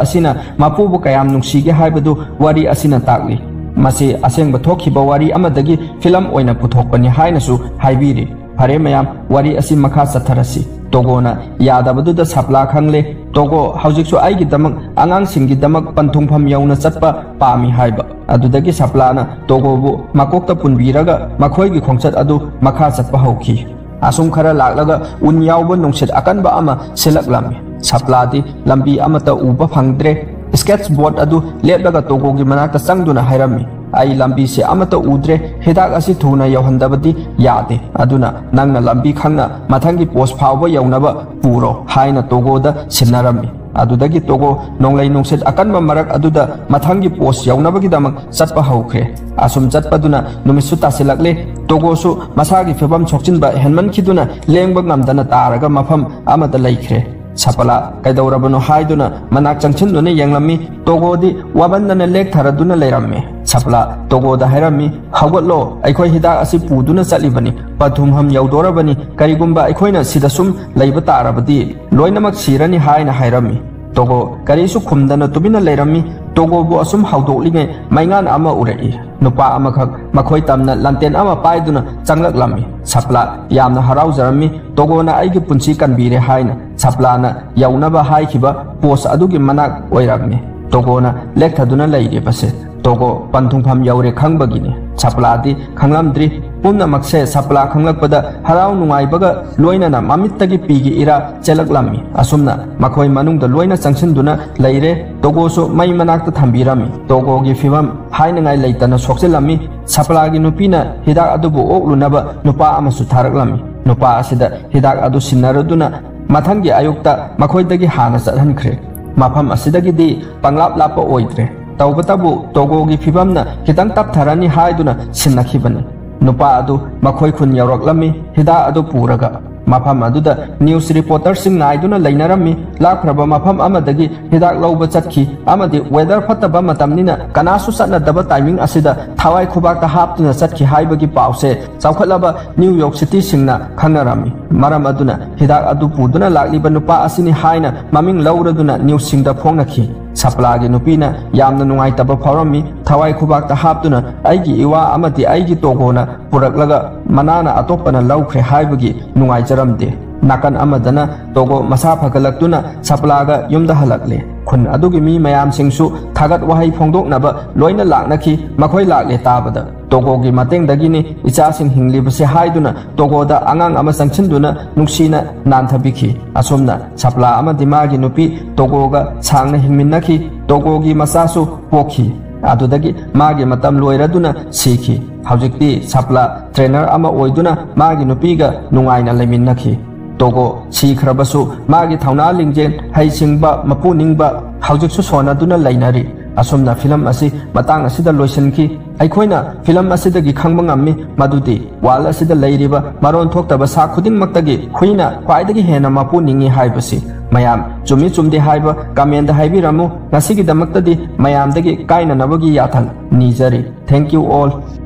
ꯑꯁꯤꯅ ꯃꯄꯨꯕꯨ ꯀꯌꯥꯝ ꯅꯨꯡꯁꯤꯒꯦ ꯍꯥꯏꯕꯗꯨ ꯋꯥꯔꯤ ꯑꯁꯤꯅ ꯇꯥꯛꯂꯤ꯫ ꯃꯁꯤ ꯑꯁꯦꯡꯕ ꯊꯣꯛꯈꯤꯕ ꯋꯥꯔꯤ ꯑꯃꯗꯒꯤ ꯐꯤꯂꯝ ꯑꯣꯏꯅ ꯄꯨꯊꯣꯛꯄꯅꯤ ꯍꯥꯏꯅꯁꯨ ꯍꯥꯏꯕꯤꯔꯤ꯫ ꯐꯔꯦ ꯃꯌꯥꯝ, ꯋꯥꯔꯤ ꯑꯁꯤ ꯃꯈꯥ ꯆꯠꯊꯔꯁꯤ꯫ ꯇꯣꯒꯣꯅ ꯌꯥꯗꯕꯗꯨꯗ ꯁꯄ꯭ꯂꯥ ꯈꯪꯂꯦ꯫ ꯇꯣꯒꯣ ꯍꯧꯖꯤꯛꯁꯨ ꯑꯩꯒꯤꯗꯃꯛ, ꯑꯉꯥꯡꯁꯤꯡꯒꯤꯗꯃꯛ ꯄꯟꯊꯨꯡꯐꯝ ꯌꯧꯅ ꯆꯠꯄ ꯄꯥꯝꯃꯤ ꯍꯥꯏꯕ꯫ ꯑꯗꯨꯗꯒꯤ ꯁꯄ꯭ꯂꯥꯅ ꯇꯣꯒꯣꯕꯨ ꯃꯀꯣꯛꯇ ꯄꯨꯟꯕꯤꯔꯒ ꯃꯈꯣꯏꯒꯤ ꯈꯣꯡꯆꯠ ꯑꯗꯨ ꯃꯈꯥ ꯆꯠꯄ ꯍꯧꯈꯤ꯫ ꯑꯁꯨꯝ ꯈꯔ ꯂꯥꯛꯂꯒ ꯎꯟ ꯌꯥꯎꯕ ꯅꯨꯡꯁꯤꯠ ꯑꯀꯟꯕ ꯑꯃ ꯁꯤꯜꯂꯛꯂꯝꯃꯤ꯫ ꯁꯄ꯭ꯂꯥꯗꯤ ꯂꯝꯕꯤ ꯑꯃꯠꯇ ꯎꯕ ꯐꯪꯗ꯭ꯔꯦ꯫ ꯁ꯭ꯀꯦꯠꯆ ꯕꯣꯔꯗ ꯑꯗꯨ ꯂꯦꯞꯂꯒ ꯇꯣꯒꯣꯒꯤ ꯃꯅꯥꯛꯇ ꯆꯪꯗꯨꯅ ꯍꯥꯏꯔꯝꯃꯤ, "ꯑꯩ ꯂꯝꯕꯤꯁꯦ ꯑꯃꯠꯇ ꯎꯗ꯭ꯔꯦ꯫ ꯍꯤꯗꯥꯛ ꯑꯁꯤ ꯊꯨꯅ ꯌꯧꯍꯟꯗꯕꯗꯤ ꯌꯥꯗꯦ꯫ ꯑꯗꯨꯅ ꯅꯪꯅ ꯂꯝꯕꯤ ꯈꯪꯅ ꯃꯊꯪꯒꯤ ꯄꯣꯁ ꯐꯥꯎꯕ ꯌꯧꯅꯕ ꯄꯨꯔꯣ" ꯍꯥꯏꯅ ꯇꯣꯒꯣꯗ ꯁꯤꯟꯅꯔꯝꯃꯤ꯫ ꯑꯗꯨꯗꯒꯤ ꯇꯣꯒꯣ ꯅꯣꯡꯂꯩ ꯅꯨꯡꯁꯤꯠ ꯑꯀꯟꯕ ꯃꯔꯛ ꯑꯗꯨꯗ ꯃꯊꯪꯒꯤ ꯄꯣꯁ ꯌꯧꯅꯕꯒꯤꯗꯃꯛ ꯆꯠꯄ ꯍꯧꯈ꯭ꯔꯦ꯫ ꯑꯁꯨꯝ ꯆꯠꯄꯗꯨꯅ ꯅꯨꯃꯤꯠꯁꯨ ꯇꯥꯁꯤꯜꯂꯛꯂꯦ꯫ ꯇꯣꯒꯣꯁꯨ ꯃꯁꯥꯒꯤ ꯐꯤꯕꯝ ꯁꯣꯛꯆꯤꯟꯕ ꯍꯦꯟꯃꯟꯈꯤꯗꯨꯅ ꯂꯦꯡꯕ ꯉꯝꯗꯅ ꯇꯥꯔꯒ ꯃꯐꯝ ꯑꯃꯗ ꯂꯩꯈ꯭ꯔꯦ꯫ ꯁꯄꯂꯥ ꯀꯩꯗꯧꯔꯕꯅꯣ ꯍꯥꯏꯗꯨꯅ ꯃꯅꯥꯛ ꯆꯪꯁꯤꯟꯗꯨꯅ ꯌꯦꯡꯂꯝꯃꯤ꯫ ꯇꯣꯒꯣꯗꯤ ꯋꯥꯃꯟꯗꯅ ꯂꯦꯛꯊꯔꯗꯨꯅ ꯂꯩꯔꯝꯃꯤ꯫ ꯁꯄꯂꯥ ꯇꯣꯒꯣꯗ ꯍꯥꯏꯔꯝꯃꯤ, "ꯍꯧꯒꯠꯂꯣ, ꯑꯩꯈꯣꯏ ꯍꯤꯗꯥꯛ ꯑꯁꯤ ꯄꯨꯗꯨꯅ ꯆꯠꯂꯤꯕꯅꯤ꯫ ꯄꯟꯊꯨꯡꯐꯝ ꯌꯧꯗꯣꯔꯕꯅꯤ꯫ ꯀꯔꯤꯒꯨꯝꯕ ꯑꯩꯈꯣꯏꯅ ꯁꯤꯗ ꯁꯨꯝ ꯂꯩꯕ ꯇꯥꯔꯕꯗꯤ ꯂꯣꯏꯅꯃꯛ ꯁꯤꯔꯅꯤ" ꯍꯥꯏꯅ ꯍꯥꯏꯔꯝꯃꯤ꯫ ꯇꯣꯒꯣ ꯀꯔꯤꯁꯨ ꯈꯨꯝꯗꯅ ꯇꯨꯃꯤꯟꯅ ꯂꯩꯔꯝꯃꯤ꯫ ꯇꯣꯒꯣꯕꯨ ꯑꯁꯨꯝ ꯍꯧꯗꯣꯛꯂꯤꯉꯩ ꯃꯩꯉꯥꯟ ꯑꯃ ꯎꯔꯛꯏ꯫ ꯅꯨꯄꯥ ꯑꯃꯈꯛ ꯃꯈꯣꯏ ꯇꯝꯅ ꯂꯥꯟꯇꯦꯟ ꯑꯃ ꯄꯥꯏꯗꯨꯅ ꯆꯪꯂꯛꯂꯝꯃꯤ꯫ ꯁꯄ꯭ꯂꯥ ꯌꯥꯝꯅ ꯍꯔꯥꯎꯖꯔꯝꯃꯤ꯫ "ꯇꯣꯒꯣꯅ ꯑꯩꯒꯤ ꯄꯨꯟꯁꯤ ꯀꯟꯕꯤꯔꯦ" ꯍꯥꯏꯅ ꯁꯄ꯭ꯂꯥꯅ ꯌꯧꯅꯕ ꯍꯥꯏꯈꯤꯕ ꯄꯣꯁ ꯑꯗꯨꯒꯤ ꯃꯅꯥꯛ ꯑꯣꯏꯔꯝꯃꯤ ꯇꯣꯒꯣꯅ ꯂꯦꯛꯊꯗꯨꯅ ꯂꯩꯔꯤꯕꯁꯦ꯫ ꯇꯣꯒꯣ ꯄꯟꯊꯨꯡꯐꯝ ꯌꯧꯔꯦ ꯈꯪꯕꯒꯤꯅꯤ꯫ ꯁꯄ꯭ꯂꯥꯗꯤ ꯈꯪꯂꯝꯗ꯭ꯔꯤ꯫ ꯄꯨꯝꯅꯃꯛꯁꯦ ꯁꯄ꯭ꯂꯥ ꯈꯪꯂꯛꯄꯗ ꯍꯔꯥꯎ ꯅꯨꯡꯉꯥꯏꯕꯒ ꯂꯣꯏꯅꯅ ꯃꯃꯤꯠꯇꯒꯤ ꯄꯤꯒꯤ ꯏꯔꯥ ꯆꯦꯜꯂꯛꯂꯝꯃꯤ꯫ ꯑꯁꯨꯝꯅ ꯃꯈꯣꯏ ꯃꯅꯨꯡꯗ ꯂꯣꯏꯅ ꯆꯪꯁꯤꯟꯗꯨꯅ ꯂꯩꯔꯦ꯫ ꯇꯣꯒꯣꯁꯨ ꯃꯩ ꯃꯅꯥꯛꯇ ꯊꯝꯕꯤꯔꯝꯃꯤ꯫ ꯇꯣꯒꯣꯒꯤ ꯐꯤꯕꯝ ꯍꯥꯏꯅꯉꯥꯏ ꯂꯩꯇꯅ ꯁꯣꯛꯆꯤꯜꯂꯝꯃꯤ꯫ ꯁꯄ꯭ꯂꯥꯒꯤ ꯅꯨꯄꯤꯅ ꯍꯤꯗꯥꯛ ꯑꯗꯨꯕꯨ ꯑꯣꯛꯂꯨꯅꯕ ꯅꯨꯄꯥ ꯑꯃꯁꯨ ꯊꯥꯔꯛꯂꯝꯃꯤ꯫ ꯅꯨꯄꯥ ꯑꯁꯤꯗ ꯍꯤꯗꯥꯛ ꯑꯗꯨ ꯁꯤꯟꯅꯔꯗꯨꯅ ꯃꯊꯪꯒꯤ ꯑꯌꯨꯛꯇ ꯃꯈꯣꯏꯗꯒꯤ ꯍꯥꯟꯅ ꯆꯠꯍꯟꯈ꯭ꯔꯦ꯫ ꯃꯐꯝ ꯑꯁꯤꯗꯒꯤꯗꯤ ꯄꯪꯂꯥꯞ ꯂꯥꯞꯄ ꯑꯣꯏꯗ꯭ꯔꯦ꯫ ꯇꯧꯕꯇꯕꯨ ꯇꯣꯒꯣꯒꯤ ꯐꯤꯕꯝꯅ ꯈꯤꯇꯪ ꯇꯞꯊꯔꯅꯤ ꯍꯥꯏꯗꯨꯅ ꯁꯤꯟꯅꯈꯤꯕꯅꯤ꯫ ꯅꯨꯄꯥ ꯑꯗꯨ ꯃꯈꯣꯏ ꯈꯨꯟ ꯌꯧꯔꯛꯂꯝꯃꯤ, ꯍꯤꯗꯥꯛ ꯑꯗꯨ ꯄꯨꯔꯒ꯫ ꯃꯐꯝ ꯑꯗꯨꯗ ꯅ꯭ꯌꯨꯁ ꯔꯤꯄꯣꯔꯇꯔꯁꯤꯡ ꯉꯥꯏꯗꯨꯅ ꯂꯩꯅꯔꯝꯃꯤ꯫ ꯂꯥꯞꯈ꯭ꯔꯕ ꯃꯐꯝ ꯑꯃꯗꯒꯤ ꯍꯤꯗꯥꯛ ꯂꯧꯕ ꯆꯠꯈꯤ ꯑꯃꯗꯤ ꯋꯦꯗꯔ ꯐꯠꯇꯕ ꯃꯇꯝꯅꯤꯅ ꯀꯅꯥꯁꯨ ꯆꯠꯅꯗꯕ ꯇꯥꯏꯃꯤꯡ ꯑꯁꯤꯗ ꯊꯋꯥꯏ ꯈꯨꯕꯥꯛꯇ ꯍꯥꯞꯇꯨꯅ ꯆꯠꯈꯤ ꯍꯥꯏꯕꯒꯤ ꯄꯥꯎꯁꯦ ꯆꯥꯎꯈꯠꯂꯕ ꯅ꯭ꯌꯨ ꯌꯣꯔꯛ ꯁꯤꯇꯤꯁꯤꯡꯅ ꯈꯪꯅꯔꯝꯃꯤ꯫ ꯃꯔꯝ ꯑꯗꯨꯅ ꯍꯤꯗꯥꯛ ꯑꯗꯨ ꯄꯨꯗꯨꯅ ꯂꯥꯛꯂꯤꯕ ꯅꯨꯄꯥ ꯑꯁꯤꯅꯤ ꯍꯥꯏꯅ ꯃꯃꯤꯡ ꯂꯧꯔꯗꯨꯅ ꯅ꯭ꯌꯨꯁꯁꯤꯡꯗ ꯐꯣꯡꯅꯈꯤ꯫ ꯁꯄ꯭ꯂꯥꯒꯤ ꯅꯨꯄꯤꯅ ꯌꯥꯝꯅ ꯅꯨꯡꯉꯥꯏꯇꯕ ꯐꯥꯎꯔꯝꯃꯤ꯫ ꯊꯋꯥꯏ ꯈꯨꯕꯥꯛꯇ ꯍꯥꯞꯇꯨꯅ "ꯑꯩꯒꯤ ꯏꯋꯥ ꯑꯃꯗꯤ ꯑꯩꯒꯤ ꯇꯣꯒꯣꯅ ꯄꯨꯔꯛꯂꯒ ꯃꯅꯥꯅ ꯑꯇꯣꯞꯄꯅ ꯂꯧꯈ꯭ꯔꯦ" ꯍꯥꯏꯕꯒꯤ ꯅꯨꯡꯉꯥꯏꯖꯔꯝꯗꯦ꯫ ꯅꯥꯀꯟ ꯑꯃꯗꯅ ꯇꯣꯒꯣ ꯃꯁꯥ ꯐꯒꯠꯂꯛꯇꯨꯅ ꯁꯄ꯭ꯂꯥꯒ ꯌꯨꯝꯗ ꯍꯜꯂꯛꯂꯦ꯫ ꯈꯨꯟ ꯑꯗꯨꯒꯤ ꯃꯤ ꯃꯌꯥꯝꯁꯤꯡꯁꯨ ꯊꯥꯒꯠ ꯋꯥꯍꯩ ꯐꯣꯡꯗꯣꯛꯅꯕ ꯂꯣꯏꯅ ꯂꯥꯛꯅꯈꯤ꯫ ꯃꯈꯣꯏ ꯂꯥꯛꯂꯦ ꯇꯥꯕꯗ ꯇꯣꯒꯣꯒꯤ ꯃꯇꯦꯡꯗꯒꯤꯅꯤ ꯏꯆꯥꯁꯤꯡ ꯍꯤꯡꯂꯤꯕꯁꯦ ꯍꯥꯏꯗꯨꯅ ꯇꯣꯒꯣꯗ ꯑꯉꯥꯡ ꯑꯃ ꯆꯪꯁꯤꯟꯗꯨꯅ ꯅꯨꯡꯁꯤꯅ ꯅꯥꯟꯊꯕꯤꯈꯤ꯫ ꯑꯁꯨꯝꯅ ꯁꯄ꯭ꯂꯥ ꯑꯃꯗꯤ ꯃꯥꯒꯤ ꯅꯨꯄꯤ ꯇꯣꯒꯣꯒ ꯁꯥꯡꯅ ꯍꯤꯡꯃꯤꯟꯅꯈꯤ꯫ ꯇꯣꯒꯣꯒꯤ ꯃꯆꯥꯁꯨ ꯄꯣꯛꯈꯤ꯫ ꯑꯗꯨꯗꯒꯤ ꯃꯥꯒꯤ ꯃꯇꯝ ꯂꯣꯏꯔꯗꯨꯅ ꯁꯤꯈꯤ꯫ ꯍꯧꯖꯤꯛꯇꯤ ꯁꯄ꯭ꯂꯥ ꯇ꯭ꯔꯦꯅꯔ ꯑꯃ ꯑꯣꯏꯗꯨꯅ ꯃꯥꯒꯤ ꯅꯨꯄꯤꯒ ꯅꯨꯡꯉꯥꯏꯅ ꯂꯩꯃꯤꯟꯅꯈꯤ꯫ ꯇꯣꯒꯣ ꯁꯤꯈ꯭ꯔꯕꯁꯨ ꯃꯥꯒꯤ ꯊꯧꯅꯥ ꯂꯤꯡꯖꯦꯜ, ꯍꯩꯁꯤꯡꯕ, ꯃꯄꯨ ꯅꯤꯡꯕ ꯍꯧꯖꯤꯛꯁꯨ ꯁꯣꯟꯅꯗꯨꯅ ꯂꯩꯅꯔꯤ꯫ ꯑꯁꯨꯝꯅ ꯐꯤꯂꯝ ꯑꯁꯤ ꯃꯇꯥꯡ ꯑꯁꯤꯗ ꯂꯣꯏꯁꯤꯟꯈꯤ꯫ ꯑꯩꯈꯣꯏꯅ ꯐꯤꯂꯝ ꯑꯁꯤꯗꯒꯤ ꯈꯪꯕ ꯉꯝꯃꯤ ꯃꯗꯨꯗꯤ ꯋꯥꯔꯜ ꯑꯁꯤꯗ ꯂꯩꯔꯤꯕ ꯃꯔꯣꯟ ꯊꯣꯛꯇꯕ ꯁꯥ ꯈꯨꯗꯤꯡꯃꯛꯇꯒꯤ ꯍꯨꯏꯅ ꯈ꯭ꯋꯥꯏꯗꯒꯤ ꯍꯦꯟꯅ ꯃꯄꯨ ꯅꯤꯡꯏ ꯍꯥꯏꯕꯁꯤ꯫ ꯃꯌꯥꯝ ꯆꯨꯝꯃꯤ ꯆꯨꯝꯗꯦ ꯍꯥꯏꯕ ꯀꯃꯦꯟꯗ ꯍꯥꯏꯕꯤꯔꯝꯃꯨ꯫ ꯉꯁꯤꯒꯤꯗꯃꯛꯇꯗꯤ ꯃꯌꯥꯝꯗꯒꯤ ꯀꯥꯏꯅꯅꯕꯒꯤ ꯌꯥꯊꯪ ꯅꯤꯖꯔꯤ꯫ Thank you all.